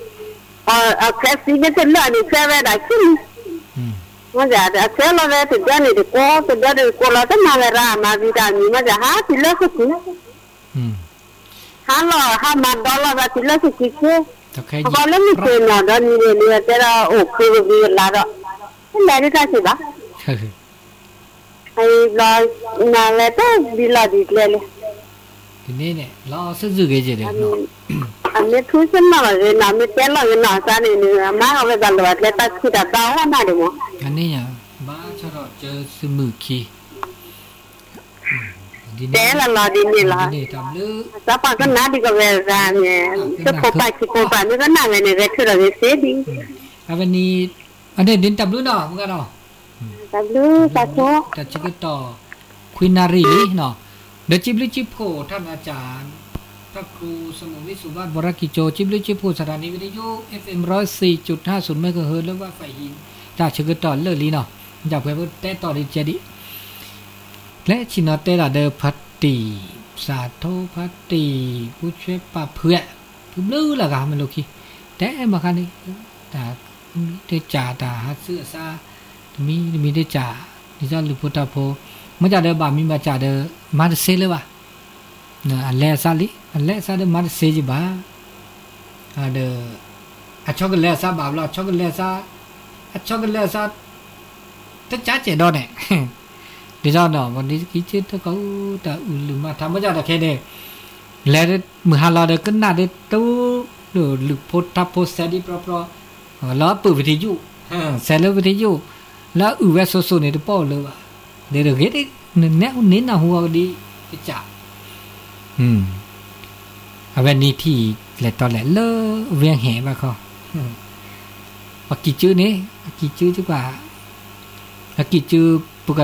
အချဲသံမ့ၢ်တလၢာ်န့ၣ် ချဲဝဲဒၣ်ခံနံၤ, အချဲလီၤဝဲတဒၢန့ၣ်တကိး တဒၢန့ၣ်တကိးလီၤ တမၤဝဲဒၣ် မၤဝံၤတၢ်မံၤမ့ၢ်ဒၣ်ဟးတုၤလၢကကုၤ ဟါလီၤ ဟါမၤဒီလီၤသးတုၤလၢကကုၤက့, အဃိလၢမုၢ်က့ၤနီၤဒီးနံၤန့ၣ် နတဲဒီးအိၣ်ခုကဂံၤအလါဒီး, တလဲၤဒ်တၢ်စံးဘၣ်, ဘျီ, နလဲၤတဘံလီၤဒ်ကျဲလံ, ဒ်န့ၣ်လီၤစုဂ့ၤက့ၤဒီး, အမ့ၢ်ထူစ့ၢ်နီၤလီၤဂ့ၤနီၤ မ့ၢ်တဲလီၤဂ့ၤနီၤ အသးန့ၣ် မၤအီၤဝဲဘၣ်လီၤဘၣ်ကျဲတၢ်ခုၣ်တၢ်ဘါဝဲနၤဒံးမး, ဘၣ်ဆီၣ်ထီၣ်စၢၤသုးမုၢ်ခံ တဲလီၤလီၤဒ်န့ၣ်လီၤ, အသးပှၤကနၣ်ဒ်ကဝဲၤဂၤန့ၣ်, တဖိးပာ်ခံဖိးပာ်မ့ၢ်ကနၣ်ဝဲန့ၣ် ဂဲၤဆၢထၢၣ်ဂ့ၤသ့ဒ်, အဝဲန့ၣ်, အန့ၣ်ဒ်တၢ်ဘျုးနီၤ မုၢ်ဂၤဒီး, တၢ်ဘျုး, တၢ်ဆၢကတီၢ်, ခွံနၣ်ရံၣ်လံနီၤ, ဒီးစံးဘျုးစံးဖှိၣ်တၢ်မၤစၢ် တၢ်ခူစမုၢ်မ့ၢ်စူၢ်ဘၣ် ဘီရၣ်ကံၣ်ကၠိ စံးဘျုးစံးဖှိၣ် စထၣ်နံၣ်ဝံၤတယိ FM ร้อยสี่จุดห้าศูนย์ เมกะเฮิรตซ์ လၢဘၣ်ဖးဟံၣ် တၢ်ဆၢကတီၢ်လၢာ်လံနီၤ, ယဖဲပတဲတီၢ်ဒ်ကဲဒ်, ကျဲဆ့ၣ်နီၤတဲဒၣ်ဒီးဖါတံၢ်, စးထိဖါတံၢ်, ပူဆွဲပာ်ဖုအဲ, ဖုဘျုးလၢဂၤမ့ၢ်လိာ်ခံ, တဲမၤခါန့ၣ်, တၢ်, တကၢ်တၢ်ဟးဆူအစါ, တမံၤတမံၤတကၢ်, ဒ်သိးလုၢ်ဖိထါဖိ, မ့ၢ်ကၢ်ဒီးဘၣ်မံဘၣ်ကၢ်ဒီး, မၤတစ့လၢၤဘၣ် အလဲအစးလံ, အလဲအစးဒီးမၤတစ့ယဘၣ်, ဒီး, အဆီကလဲၤအစးဘၣ်ဘျီ အဆီကလဲၤအစး, အဆီကလဲၤအစး, တကးကဲဒီးန့ၣ်, ဒ်သိးဒီး ပှၤဒ်ကံက့တကီၢ်အူတၢ်အုၣ်လုၢ်မၤထါ မ့ၢ်ကၢ်ဒီးခဲန့ၣ်, လဲၤမုၢ်ဟါလီၤဒီးကနၣ်ဒီးတ, လုၢ်ဖိထါဖိစဲးဒ်ပြီပြီ, လၢအပုၢ်ဝဲထံယိာ်, စဲးလၢဝဲထံယိာ်, လၢအုၣ်ဝဲစိၤစိၤန့ၣ်တပိာ်လၢၤဘၣ်, ဒီးဂ့ၤ, နနဲၣ်ဟူန့ၣ်နၢ်ဟူအီၤကဒ်, တကး အဝဲန့ၣ်ထံၣ်လဲၤတီလဲၤလၢဝ့ၢ်ဟဲဘၣ်ခီ, ပှၤကံၢ်ကၠၢန့ၣ်, အကံၢ်ကၠၢကပၤ, အကံၢ်ကၠၢပက